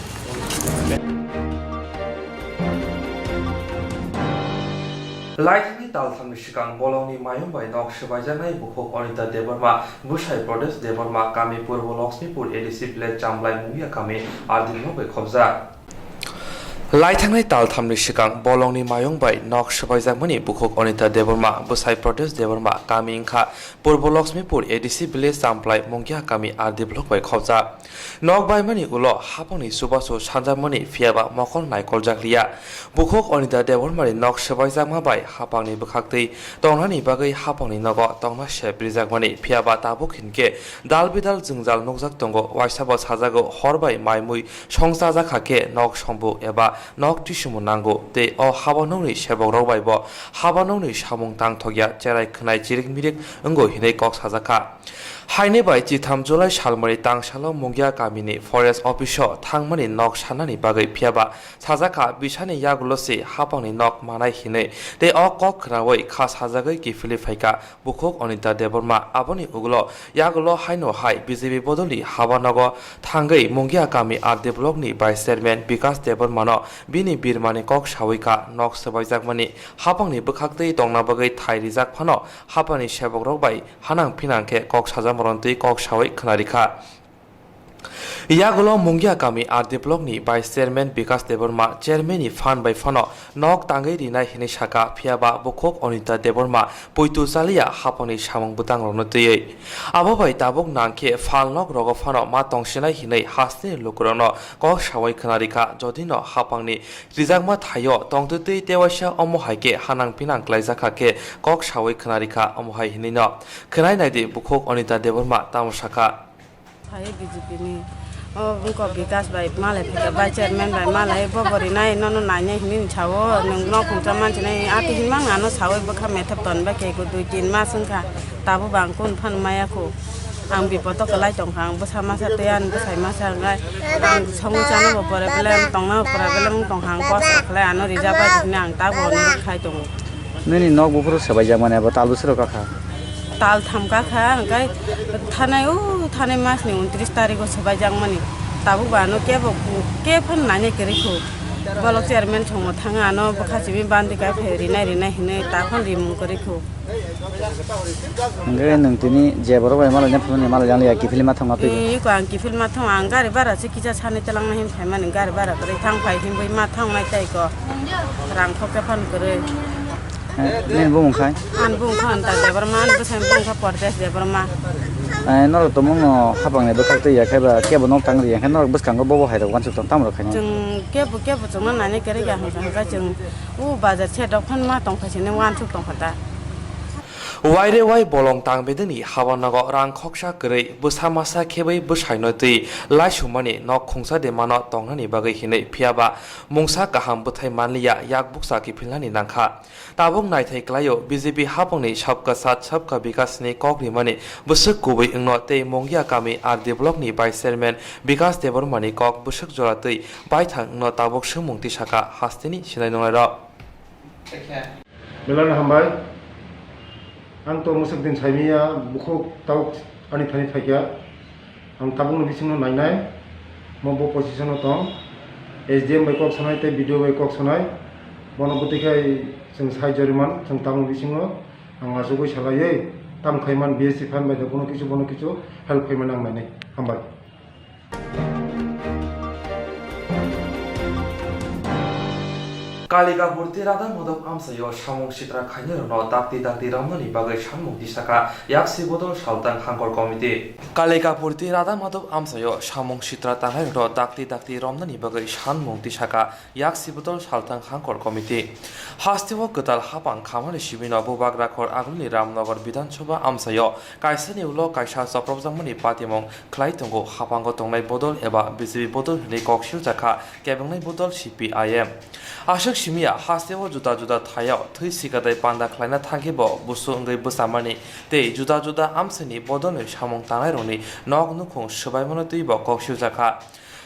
Laithangni talthamni swkang bolongni mayung bai nok swbaijaknai bukhuk Anita Debbarma, bwsai Pradesh Debbarma, kami Purbo Lakshmipur A D C village Chamlai Mungia kami R D block bai khobjak. Laithangnai talthamni swkang bolongni mayung bai nok swbaijakmani bukhuk Anita Debbarma, bwsai Pradesh Debbarma, kami wngkha Purbo Lakshmipur A D C village Chamlai Mungia kami R D block bai khobjak. Nok baimani ulo hapangni chubachu sanjakmani phiyaba mokol naikoljak liya. Bukhuk Anita Debbarmani nok swbaijakma bai hapangni bwkhaktwi tongnani bagwi hapangni nogo tongna sep rijakmani phiyaba tabuk hinkhe dal bidal jwngjal nukjak tongo. Waisa bo sajago hor bai mai mui songchajak kha khe nok sombu eba nok tisumu nango tei o haba nokni sebokrok bai bo haba nokni samung tangthokya cherai khwnai chirik mirik wngo hinwi kok sajak kha. Haini bai chitham July salmani tangsalo Mungia kamini forest office-o thangmani nok sanani bagwi phiyaba sajak kha bisani yagulo se hapangni nok manai hinwi tei o kok khnaui kha sajagwi kiphilwi phaikha bukhuk Anita Debbarma. Aboni ugulo yagulo haino hai B J P bodolni haba nogo thangwi Mungia kami R D blockni vice chairman Bikas Debbarmano bini birmani kok saui kha nok swbaijakmani hapangni bwkhaktwi tongna bagwi thai rijak phano hapangni sebokrok bai hanang phinang khe kok sajak moroni twi kok saui khna rikha. Yagulo Mungia kami R D blockni vice chairman Bikas Debbarma chairmanni phan bai phano nok tangwi rinai hinwi sakha, phiyaba bukhuk Anita Debbarma poito chaliya hapangni samung bwtangrokno twiwi. Abo bai tabuk nang khe phalnok rogo phano ma tongsinai hinwi hasteni lukurokno kok saui khna rikha, jodino hapangni rijakma thaio tongtwtwi tewaisa omo hai khe hanang phinang klaijak kha khe kok saui khna rikha, omo hai hinwino. Khwnai naidi bukhuk Anita Debbarma tamo sakha. Phai B J P ni. O wngkha Bikas bai malai phaikha, bai chairman bai malai bo bo rinai nono nainai hinwi sao, nwng nok hwnsa mansinai ati hinmang ano sao bwkha methep ton bai khe dui tin mas wngkha tabuk bo ang kunu phano maya kho. Ang bipodo kwlai tongkha, ang bwsa masa tei ani bwsai masa wngkha. Ang songwi chana bo problem, tongna bo problem wng tongkha, ang kosto khlai ano rijak bai hinwi ang tabuk onurok khai tongo. Nini nok buphuru swbaijak mani abo tal bwswk rok kakha? Tal tham kakha, hwnkhe thanai o thanai masni untris tarigo swbaijak mani. Tabuk ba ano kebo kebo phano nainai kwrwi kho. Bolok chairman songo thangwi ano bwkha simi bandi kai phai rinai rinai hinwi ta phano rimung kwrwi kho. Hwnkhe nwng tini je borok bai malaina phaimani malaijak liya kiphilwi ma thangma phaibo? Ee, iko ang kiphilwi ma thang, ang gari bara se kisa sanwi twlangna hin phaimani, gari bara kwrwi thang phai hinwi ma thangnai tei iko rang khokhe phano kwrwi. Eh, nini bumung khai? Ani bumung kha Anita Debbarma, ani bwsani bumung kha Pardesh Debbarma. Eh, norok tongmungno hapangni bwkhak twi ya khe ba kebo nok tang ri ya khe norok bwskango bobo hai rok uansuk tong tamo rok khainai? Chwng kebo kebo chwngno nainai kwrwi ya hwnkha hwnkhe chwng o bazar shed rok phano ma tong phai sini uansuk tong kha ta. Waire wai bolong tang bedekni haba nogo rang khoksa kwrwi bwsa masa khebai bwsaino twi laisumani nok khungsa de mano tongnani bagwi hinwi, phiyaba mungsa kaham bwthai manliya yak bukcha kiphilnani nangkha. Tabuk naithai klaio B J P hapangni Sabka Saath Sabka Vikas ni kok rimani bwswk kubui wngno tei Mongia kami R D block ni vice chairman Vikas Debbarma ni kok bwswk jora twi baithang wngno tabuk swngmung tisaka hasteni sinai nungnairok. Belai no hambai. Ang to mwswk din saimanya, bukhuk tabuk ani thani phaikha. Ang tabukni bisingno nainai, mo bo position-o tong. S D M bai kok sanai tei B D O bai kok sanai. Bono bwtwi khai chwng sai joriman, chwng tabukni bisingo ang achugwi salaiwi tam khaiman B S C fan bai da bono kichu, bono kichu help khaiman ang nainai. Hambai. Kalikapur tei Radha Madhop amchaio samung sitra khainairokno dakti dakti romnani bagwi sanmung tisaka Yaksi Bodol Saltang Hangkor Committee. Kalikapur tei Radha Madhop amchaio samung sitra tangnairokno dakti dakti romnani bagwi sanmung tisaka Yaksi Bodol Saltang Hangkor Committee. Hasteo kwtal hapang khamani sibino Bubagra khor agulni Ramnagar Bidhan Sabha amchaio kaisani ulo kaisa chopropjakmani patimung khlai tongo, haphango tongnai bodol eba B J P bodol hinwi kok siljakha kebengnai bodol C P I M. Aswk simiya hasteo juda juda thayao thwi sikadai panda khlaina thangkhe bo busu wngwi bwchamani tei juda juda amchaini bodolni samung tangnairokni nok nukhung swbaimano twibo kok siljakha.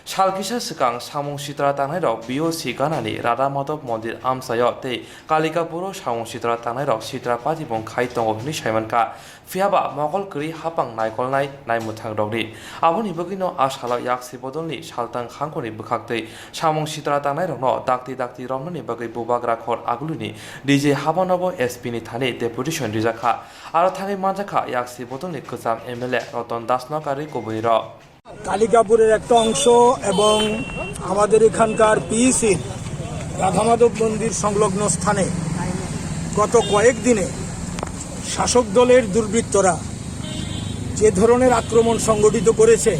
Sal kisa swkang samung sitra tangnairok B O C ganani Radha Madhop Mondir amchaio tei Kalikapuro samung sitra tangnairok sitra patibung khai tongo hinwi saimankha. Phiyaba mokol kwrwi hapang naikolnai naimwthangrokni. Aboni bagwino a salo Yaksi Bodolni Saltang Hangkorni bwkhaktwi samung sitra tangnairokno dakti dakti romnani bagwi Bubagra khor agulini D J habanobo S P ni thani deputation rijakha. Aro thangwi manjakha Yaksi Bodolni kwcham M L A Roton Dasno karwi kubuirok. কালিকাপুরের একটা অংশ এবং আমাদের এখানকার পিইসির রাধামাধব মন্দির সংলগ্ন স্থানে গত কয়েক দিনে শাসক দলের দুর্বৃত্তরা যে ধরনের আক্রমণ সংগঠিত করেছে,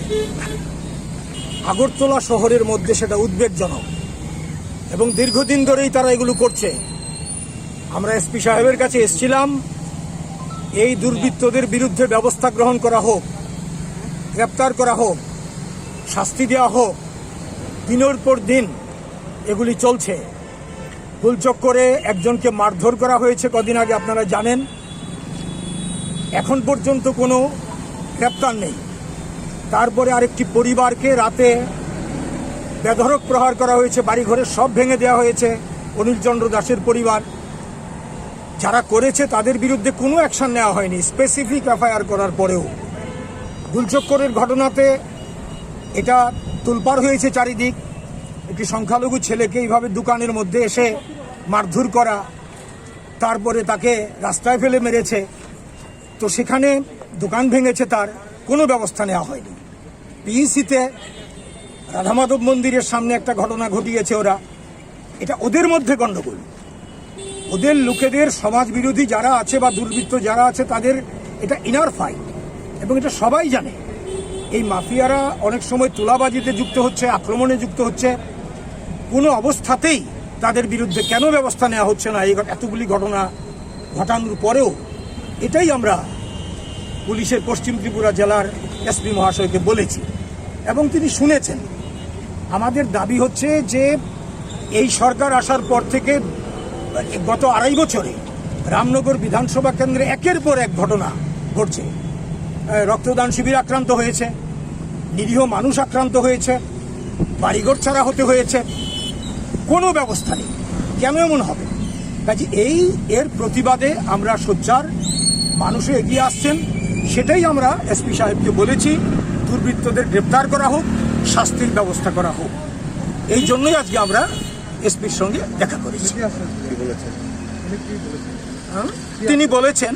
আগরতলা শহরের মধ্যে সেটা উদ্বেগজনক এবং দীর্ঘদিন ধরেই তারা এগুলো করছে। আমরা এসপি সাহেবের কাছে এসছিলাম, এই দুর্বৃত্তদের বিরুদ্ধে ব্যবস্থা গ্রহণ করা হোক, গ্রেপ্তার করা হোক, শাস্তি দেওয়া হোক। দিনের পর দিন এগুলি চলছে। ফুলচক্করে একজনকে মারধর করা হয়েছে কদিন আগে, আপনারা জানেন। এখন পর্যন্ত কোনো গ্রেপ্তার নেই। তারপরে আরেকটি পরিবারকে রাতে বেধড়ক প্রহার করা হয়েছে, বাড়িঘরের সব ভেঙে দেওয়া হয়েছে। অনিল চন্দ্র দাসের পরিবার, যারা করেছে তাদের বিরুদ্ধে কোনো অ্যাকশন নেওয়া হয়নি, স্পেসিফিক এফআইআর করার পরেও। ফুলচক্করের ঘটনাতে এটা তোলপাড় হয়েছে চারিদিক। একটি সংখ্যালঘু ছেলেকে এইভাবে দোকানের মধ্যে এসে মারধর করা, তারপরে তাকে রাস্তায় ফেলে মেরেছে। তো সেখানে দোকান ভেঙেছে, তার কোনো ব্যবস্থা নেওয়া হয়নি। পিইসিতে রাধামাধব মন্দিরের সামনে একটা ঘটনা ঘটিয়েছে ওরা, এটা ওদের মধ্যে গণ্ডগোল। ওদের লোকেদের, সমাজ বিরোধী যারা আছে বা দুর্বৃত্ত যারা আছে, তাদের এটা ইনার ফাইট, এবং এটা সবাই জানে। এই মাফিয়ারা অনেক সময় তোলাবাজিতে যুক্ত হচ্ছে, আক্রমণে যুক্ত হচ্ছে। কোনো অবস্থাতেই তাদের বিরুদ্ধে কেন ব্যবস্থা নেওয়া হচ্ছে না, এই ঘট-, এতগুলি ঘটনা ঘটানোর পরেও? এটাই আমরা পুলিশের পশ্চিম ত্রিপুরা জেলার এসপি মহাশয়কে বলেছি এবং তিনি শুনেছেন। আমাদের দাবি হচ্ছে যে এই সরকার আসার পর থেকে গত আড়াই বছরে রামনগর বিধানসভা কেন্দ্রে একের পর এক ঘটনা ঘটছে। আহ, রক্তদান শিবির আক্রান্ত হয়েছে, নিরীহ মানুষ আক্রান্ত হয়েছে, বাড়িঘর ছাড়া হতে হয়েছে, কোনো ব্যবস্থা নেই। কেন এমন হবে? কাজে এই, এর প্রতিবাদে আমরা সোচ্চার, মানুষও এগিয়ে আসছেন, সেটাই আমরা এসপি সাহেবকে বলেছি, দুর্বৃত্তদের গ্রেপ্তার করা হোক, শাস্তির ব্যবস্থা করা হোক। এই জন্যই আজকে আমরা এসপির সঙ্গে দেখা করেছি। কি বলেছেন? হ্যাঁ? তিনি বলেছেন,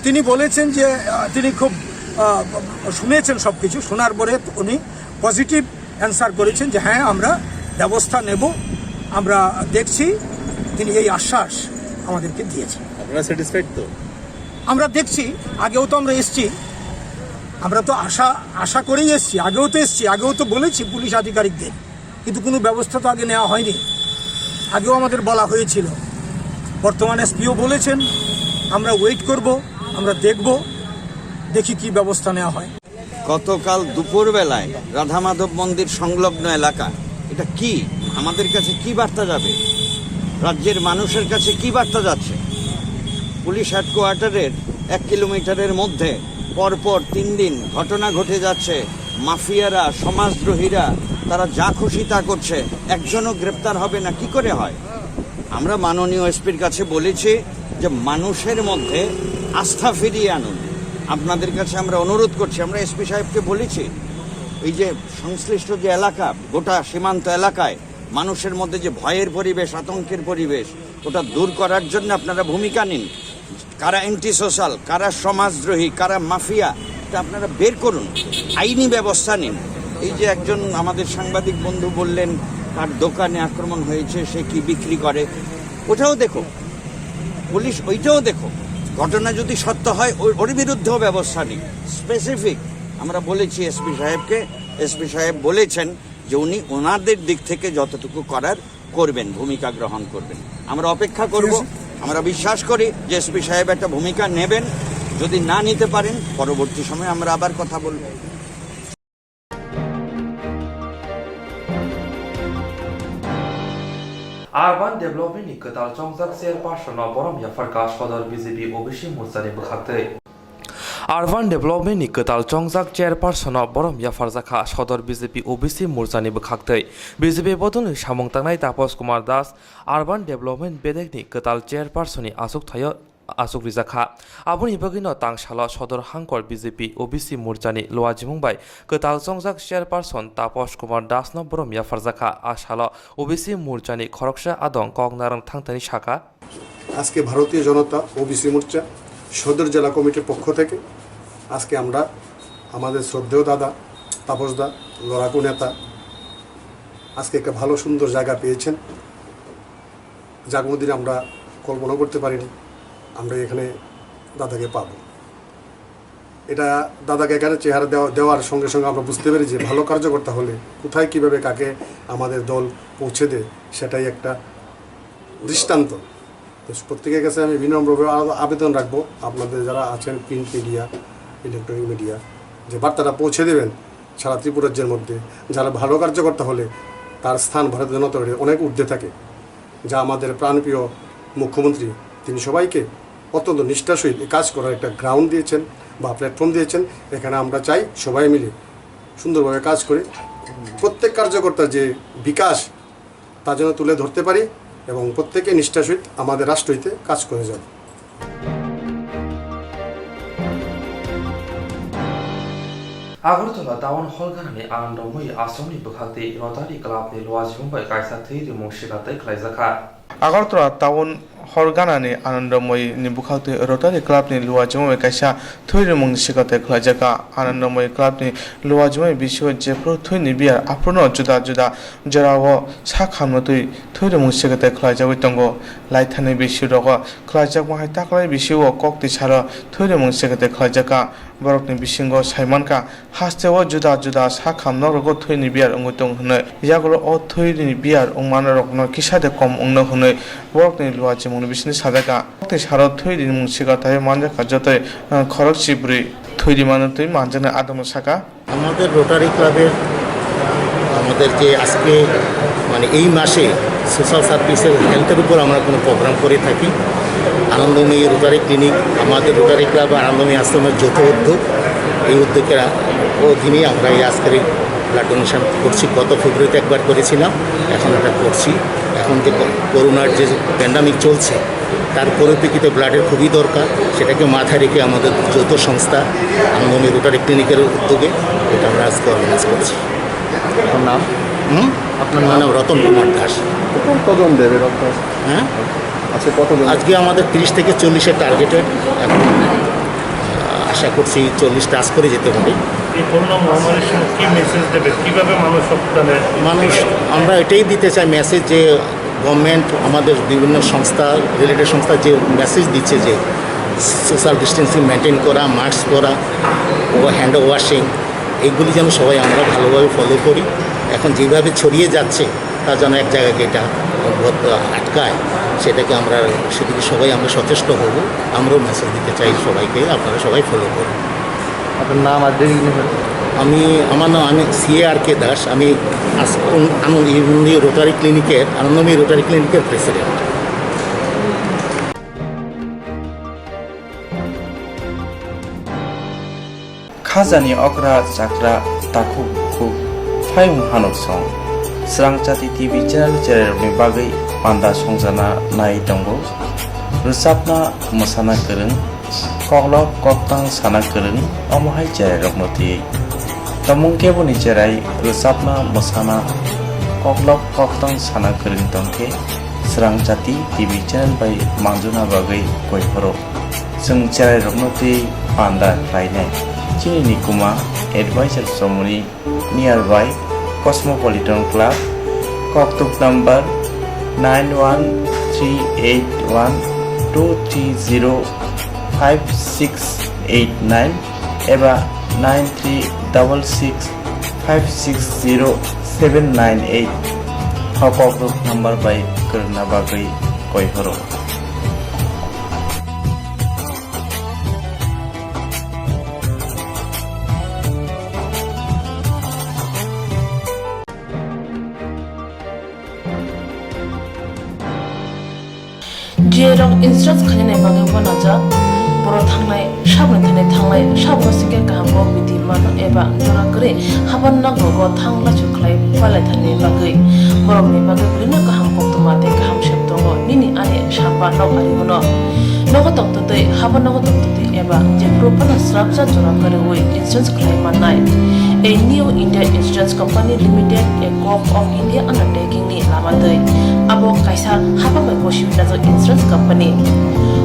তিনি বলেছেন যে, আহ, তিনি খুব, আহ, শুনেছেন সব কিছু, শোনার পরে উনি পজিটিভ অ্যান্সার করেছেন যে, "হ্যাঁ, আমরা ব্যবস্থা নেব, আমরা দেখছি।" তিনি এই আশ্বাস আমাদেরকে দিয়েছেন। আপনারা স্যাটিসফাইড তো? আমরা দেখছি, আগেও তো আমরা এসছি, আমরা তো আশা, আশা করেই এসছি, আগেও তো এসছি, আগেও তো বলেছি পুলিশ আধিকারিকদের, কিন্তু কোনো ব্যবস্থা তো আগে নেওয়া হয়নি। আগেও আমাদের বলা হয়েছিল। বর্তমান এসপিও বলেছেন, আমরা ওয়েট করব, আমরা দেখব, দেখি কি ব্যবস্থা নেওয়া হয়। গতকাল দুপুরবেলায় রাধা মাধব মন্দির সংলগ্ন এলাকা, এটা কি, আমাদের কাছে কি বার্তা যাবে, রাজ্যের মানুষের কাছে কি বার্তা যাচ্ছে? পুলিশ হেডকোয়ার্টারের এক কিলোমিটারের মধ্যে পরপর তিন দিন ঘটনা ঘটে যাচ্ছে। মাফিয়ারা, সমাজদ্রোহীরা, তারা যা খুশি তা করছে, একজনও গ্রেপ্তার হবে না, কি করে হয়? আমরা মাননীয় এসপির কাছে বলেছি যে মানুষের মধ্যে আস্থা ফিরিয়ে আনুন। আপনাদের কাছে আমরা অনুরোধ করছি, আমরা এসপি সাহেবকে বলেছি, এই যে সংশ্লিষ্ট যে এলাকা, গোটা সীমান্ত এলাকায় মানুষের মধ্যে যে ভয়ের পরিবেশ, আতঙ্কের পরিবেশ, ওটা দূর করার জন্য আপনারা ভূমিকা নিন। কারা অ্যান্টি সোশ্যাল, কারা সমাজদ্রোহী, কারা মাফিয়া, এটা আপনারা বের করুন, আইনি ব্যবস্থা নিন। এই যে একজন আমাদের সাংবাদিক বন্ধু বললেন, তার দোকানে আক্রমণ হয়েছে, সে কি বিক্রি করে, ওটাও দেখো, পুলিশ ওইটাও দেখো। ঘটনা যদি সত্য হয়, ওর, ওর বিরুদ্ধেও ব্যবস্থা নিন। স্পেসিফিক আমরা বলেছি এসপি সাহেবকে, এসপি সাহেব বলেছেন যে উনি ওনাদের দিক থেকে যতটুকু করার করবেন, ভূমিকা গ্রহণ করবেন। আমরা অপেক্ষা করব। আমরা বিশ্বাস করি যে এসপি সাহেব একটা ভূমিকা নেবেন। যদি না নিতে পারেন, পরবর্তী সময়ে আমরা আবার কথা বলব। Urban Development ni kwtal chongjak chairperson no borom yapharkha sodor B J P O B C morcha ni bwkhaktwi. Urban Development ni kwtal chongjak chairperson no borom yapharjakha sodor B J P O B C morcha ni bwkhaktwi. B J P bodolni samung tangnai Taposh Kumar Das Urban Development bedekni kwtal chairperson ni achukthai-o achuk rijakha. Aboni bagwino tang salo sodor hangkor B J P O B C morcha ni luajimung bai kwtal chongjak chairperson Taposh Kumar Das no borom yapharjakha. A salo O B C morcha ni khoroksa adong Koknarang Thangthani sakha. আজকে ভারতীয় জনতা ওবিসি মোর্চা সদর জেলা কমিটির পক্ষ থেকে আজকে আমরা আমাদের শ্রদ্ধেয় দাদা তাপস দা, লড়াকু নেতা, আজকে একটা ভালো সুন্দর জায়গা পেয়েছেন, যা কোনোদিন আমরা কল্পনা করতে পারিনি আমরা এখানে দাদাকে পাবো। এটা দাদাকে এখানে চেহারা দেওয়া, দেওয়ার সঙ্গে সঙ্গে আমরা বুঝতে পারি যে ভালো কার্যকর্তা হলে কোথায় কিভাবে কাকে আমাদের দল পৌঁছে দেয়, সেটাই একটা দৃষ্টান্ত। তো প্রত্যেকের কাছে আমি বিনম্রভাবে আ-, আবেদন রাখবো, আপনাদের যারা আছেন প্রিন্ট মিডিয়া, ইলেকট্রনিক মিডিয়া, যে বার্তাটা পৌঁছে দেবেন সারা ত্রিপুরা রাজ্যের মধ্যে। যারা ভালো কার্যকর্তা হলে তার স্থান ভারতীয় জনতা পার্টির অনেক ঊর্ধ্বে থাকে, যা আমাদের প্রাণপ্রিয় মুখ্যমন্ত্রী, তিনি সবাইকে অত্যন্ত নিষ্ঠার সহিত এই কাজ করার একটা গ্রাউন্ড দিয়েছেন বা প্ল্যাটফর্ম দিয়েছেন। এখানে আমরা চাই সবাই মিলে সুন্দরভাবে কাজ করে প্রত্যেক কার্যকর্তার যে বিকাশ, তা যেন তুলে ধরতে পারি এবং প্রত্যেকে নিষ্ঠার সহিত আমাদের রাষ্ট্র হিতে কাজ করে যান। Agartala Town Hall ganani Anandamoi Ashramni bwkhaktwi Rotary Clubni luajimung bai kaisa thwi rimung swkang tei khlaijakha. Agartala Town Hall ganani Anandamoi ni bwkhaktwi Rotary Clubni luajimung bai kaisa thwi rimungni swkang tei khlaijakha. Anandamoi Clubni luajimung bisio jephru thwini biyar aphruno juda juda jorao sak hamno twi thwi rimung swkang tei khlaijagwi tongo. Laithani bisirogo khlaijakma hai taklai bisio koktwisaro thwi rimung swkang tei khlaijakha. Borokni bisingo saimankha, hasteo juda juda sak ham nokrogo thwini biyar wngwi tongo hwnwi. Yagulo o thwini biyar wngmano rokno kisa de kom wngno hwnwi borokni luachimungni bisingni sajakha. Koktwi saro thwi rimung swkang tei manjakha jotoi, eh, khorok chibrwi thwi rimano twi manjaknai adamno saka. আমাদের রোটারি ক্লাবের, আমাদের যে আজকে, মানে, এই মাসে সোশ্যাল সার্ভিসের হেলথের উপর আমরা কোনো প্রোগ্রাম করে থাকি। আনন্দময়ী রোটারি ক্লিনিক, আমাদের রোটারি ক্লাব আর আনন্দময়ী আশ্রমের যৌথ উদ্যোগ। এই উদ্যোগের অধীনেই আমরা এই আজকের এই ব্লাড ডোনেশন করছি। গত ফেব্রুয়ারিতে একবার করেছিলাম, এখন এটা করছি। এখন যে কো-, করোনার যে প্যান্ডেমিক চলছে, তার পরিপ্রেক্ষিতে ব্লাডের খুবই দরকার। সেটাকে মাথায় রেখে আমাদের যৌথ সংস্থা আনন্দময়ী রোটারি ক্লিনিকের উদ্যোগে এটা আমরা আজকে অর্গানাইজ করছি। আপনার নাম? হুম? আপনার আমার নাম? নাম রতন কুমার দাস। কত, কতজন দেবে রক্ত? হ্যাঁ? আচ্ছা, কতজন? আজকে আমাদের তিরিশ থেকে চল্লিশের টার্গেটেড। এখন, আহ, আশা করছি চল্লিশ টাচ করে যেতে পারি। এই করোনা মহামারীর সময় কি মেসেজ দেবে? কিভাবে মানুষ রক্তদানে মানুষ, আমরা এটাই দিতে চাই মেসেজ যে গভর্নমেন্ট, আমাদের বিভিন্ন সংস্থা, রিলেটেড সংস্থা যে মেসেজ দিচ্ছে যে সোশ্যাল ডিস্টেন্সিং মেনটেন করা, মাস্ক পরা ও হ্যান্ড ওয়াশিং, এইগুলি যেন সবাই আমরা ভালোভাবে ফলো করি। এখন যেভাবে ছড়িয়ে যাচ্ছে, তা যেন এক জায়গায় গিয়ে এটা বোধ আটকায়, সেটাকে আমরা, সেদিকে সবাই আমরা সচেষ্ট হব। আমরাও মেসেজ দিতে চাই সবাইকে, আপনারা সবাই ফলো করুন। আপনার নাম আর ডেজিগনেশন? আমি, আমার নাম, আমি সি এ আর কে দাস। আমি আস-, আন-, আনন্দ ইউনিয়ন রোটারি ক্লিনিকের, আনন্দময়ী রোটারি ক্লিনিকের president. Khajani okra chakra takhuk bukhuk phayung hanuk song. Srangchati T V channel cherairokni bagwi panda songjana nai tongo. Rwchapna mwsana kwrwng, koklop koktang sana kwrwng, omo hai cherairokno twiwi. Tomung keboni cherai rwchapna mwsana koklop koktang sana kwrwng tongkhe Srangchati T V channel bai manjuna bagwi koi phoro. Chwng cherairokno twi panda khlainai. Chini nikuma advisor chomoni nearby Cosmopolitan Club, koktuk number nine one three eight one two three zero five six eight nine eba nine three double six five six zero seven nine eight. O koktuk number bai kwrwngna bagwi koi phoro. Jerok insurance khainani bagwi uanajak, borok thangnai, saboni thani thangnai, saboni singkhe kaham kok bidi mano eba jora kwrwi haban nogo thang lachu khlai palaithani bagwi. Borokni bagwi bwrwino kaham koktwma tei kaham sep tongo, nini ani sapa nok ari hwno. Nogo tongtwtwi, haban nogo tongtwtwi eba jephuru phano srapsa jora kwrwi insurance khlai mannai. A New India Insurance Company Limited, a Gov of India undertaking ni lama twi. Abo kaisa hapang bai bosi najak insurance company.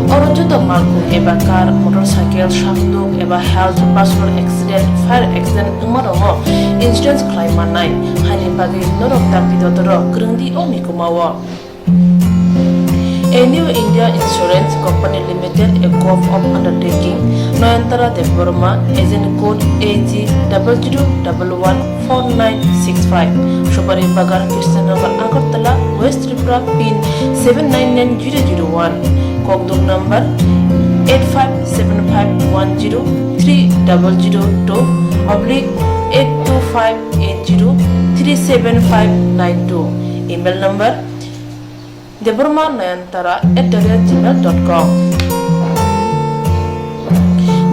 Oro joto malkhung eba car, motorcycle, sakduk eba health, personal accident, fire accident wngma rokno insurance khlai mannai. Haini bagwi norok dakti dotoro kwrwngdi o nikumao. A New India Insurance Company Limited, a Gov of undertaking, Noyantara Debbarma, agent code A G double zero double one four nine six five, Supari Bagar, Krishnanagar, Agartala, West Tripura, pin seven nine nine zero zero one, kokduk number eight five seven five one zero three double zero two oblique eight two five eight zero three seven five nine two, email number Debbarma Nayantara at the rate gmail dot com.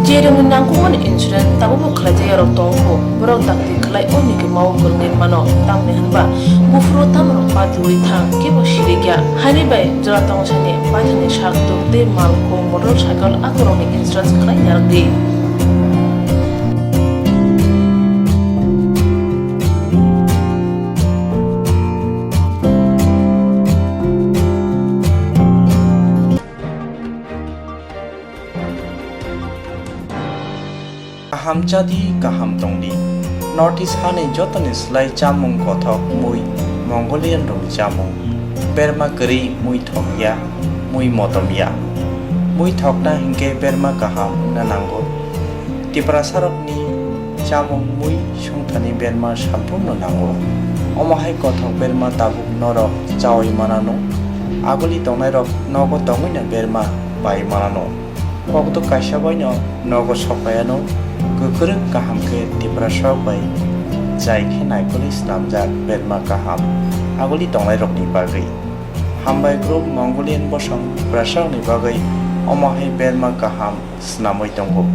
Jerokni nangkukmani insurance tabukbo khlaijak yarok tongkho, borok dakti khlai o nikumao kwrwngwi mano, tamni hwnba buphuru tamrok patiwi thang kebo sirikya. Haini bai jora tongthani paithani sak tuk tei malkhung motorcycle akorokni insurance khlai narwkdi. Kaham chadi, kaham tongdi. North East hani jotoni slai chamung kothok mui Mongolian rokni chamung. Berma kwrwi mui thokya, mui motomya. Mui thokna hinkhe berma kaham wngna nango. Tiprasarokni chamung mui songthani berma samphurno nango. Omo hai kothok berma tabuk norok chaui manano. Aguli tongnairok nogo tongwino berma pai manano. Kokduk kaisa baino nogo sokpaiano kwkrwng kaham khe Tiprasarok bai chai khe naikolwi snamjak berma kaham aguli tongnairokni bagwi. Hambai group Mongolian bosong Tiprasarokni bagwi omo hai berma kaham snamwi tongo.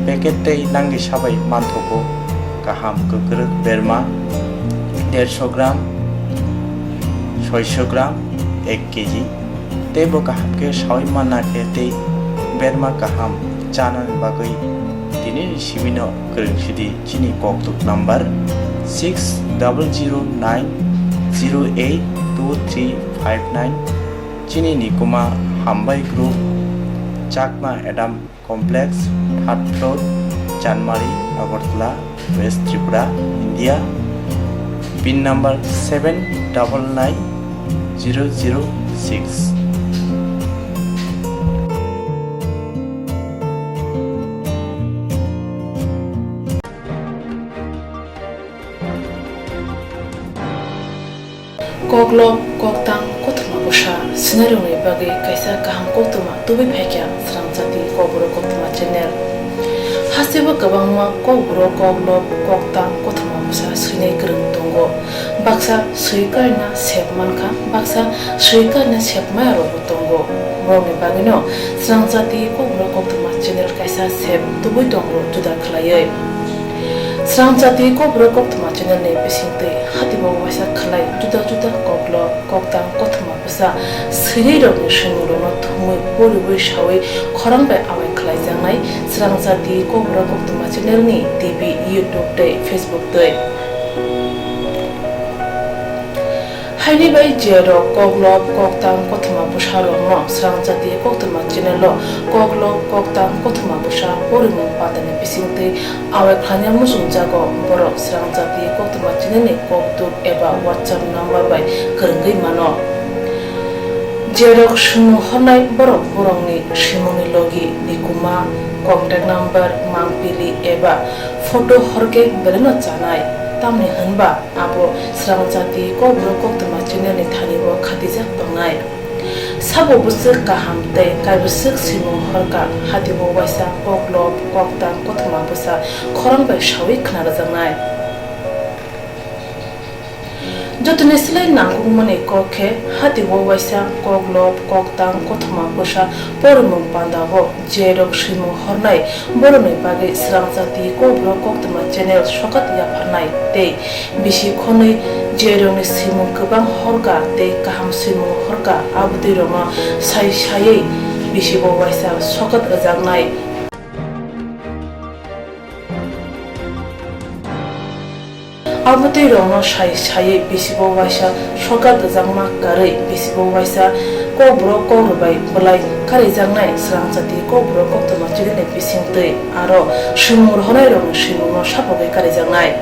Packet tei nangni sabai manthogo kaham kwkrwk berma dersho gram, soisho gram, ek kg. Tei bo kaham khe saui manna khe tei berma kaham chanani bagwi tini sibino kwrwng sidi chini kokduk number six double zero nine zero eight two three five nine. Chini nikuma Hambai Group, Chakma Adam Complex, third floor, Chanmari, Agartala, West Tripura, India. Pin number seven double nine zero zero six. Koklop, koktang, kothoma bwsa swinairokni bagwi kaisa kaham koktwma tubui phaikha Srangchati Kokborok Koktwma channel. Hasteo kwbangma kokborok, koklop, koktang, kothoma bwsa swinai kwrwng tongo. Baksa swi karina sep mankha, baksa swi karina sep maya rokbo tongo. Borokni bagwino Srangchati Kokborok Koktwma channel kaisa sep tubui tongo juda khlaiwi. Srangchati Kokborok Koktwma channel ni bisingtwi hatibo waisa khlai juda juda koklop, koktang, kothoma bwsa swinai rokni swimungrokno thumwi poriwi sawi khorang bai awai khlaijaknai Srangchati Kokborok Koktwma channel ni T V, YouTube tei Facebook twi. Haini bai je rok koklop, koktang, kothoma bwsa rokno Srangchati Koktwma channel o koklop, koktang, kothoma bwsa porimung pandani bisingtwi awai khlaina muchungjago, borok Srangchati Koktwma channel ni kokduk eba WhatsApp number bai kwrwngwi mano. Je rok swimung hornai borok borokni swimungni logi, nikuma, contact number, mangpili eba photo horkhe belaino chanai, tamni hwnba abo Srangchati Kokborok Koktwma channel ni thani o khatijak tongnai. Sabo bwswk kaham tei kaibwswk swimung horkha, hatibo waisa koklop, koktang, kothoma bwsa khorang bai sawi khna rwjaknai. Jotoni slai nangkukmani kok khe, hatibo waisa koklop, koktang, kothoma bwsa porimung pandao je rok swimung hornai borokni bagwi Srangchati Kokborok Koktwma channel sokat yapharnai tei bisi khonwi je rokni swimung kwbang horkha tei kaham swimung horkha, abotwi rokno sai saiwi bisibo waisa sokat rwjaknai. Abotwi rokno sai saiwi bisibo waisa sokat rwjakma karwi bisibo waisa Kokborok Kokrwbai bwlai karijaknai Srangchati Kokborok Koktwma channel ni bisingtwi aro swimung rohornai rokni swimungno sapogwi karijaknai.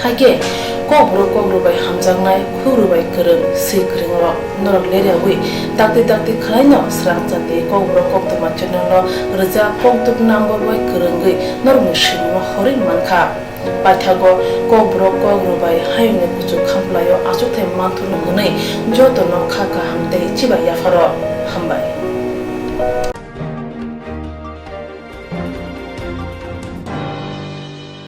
Haikhe Kokborok Kokrwbai hamjaknai, Kokrwbai kwrwng, swi kwrwng rok norok leriawi dakti dakti khwlaino Srangchati Kokborok Koktwma channel no rwjak kokduk number bai kwrwngwi norokni swimungno horwi mankha. Paithago Kokborok Kokrwbai hayungni kuchuk khamplaio achukthai manthurno hwnwi jotono kha kaham tei chibai yapharo. Hambai.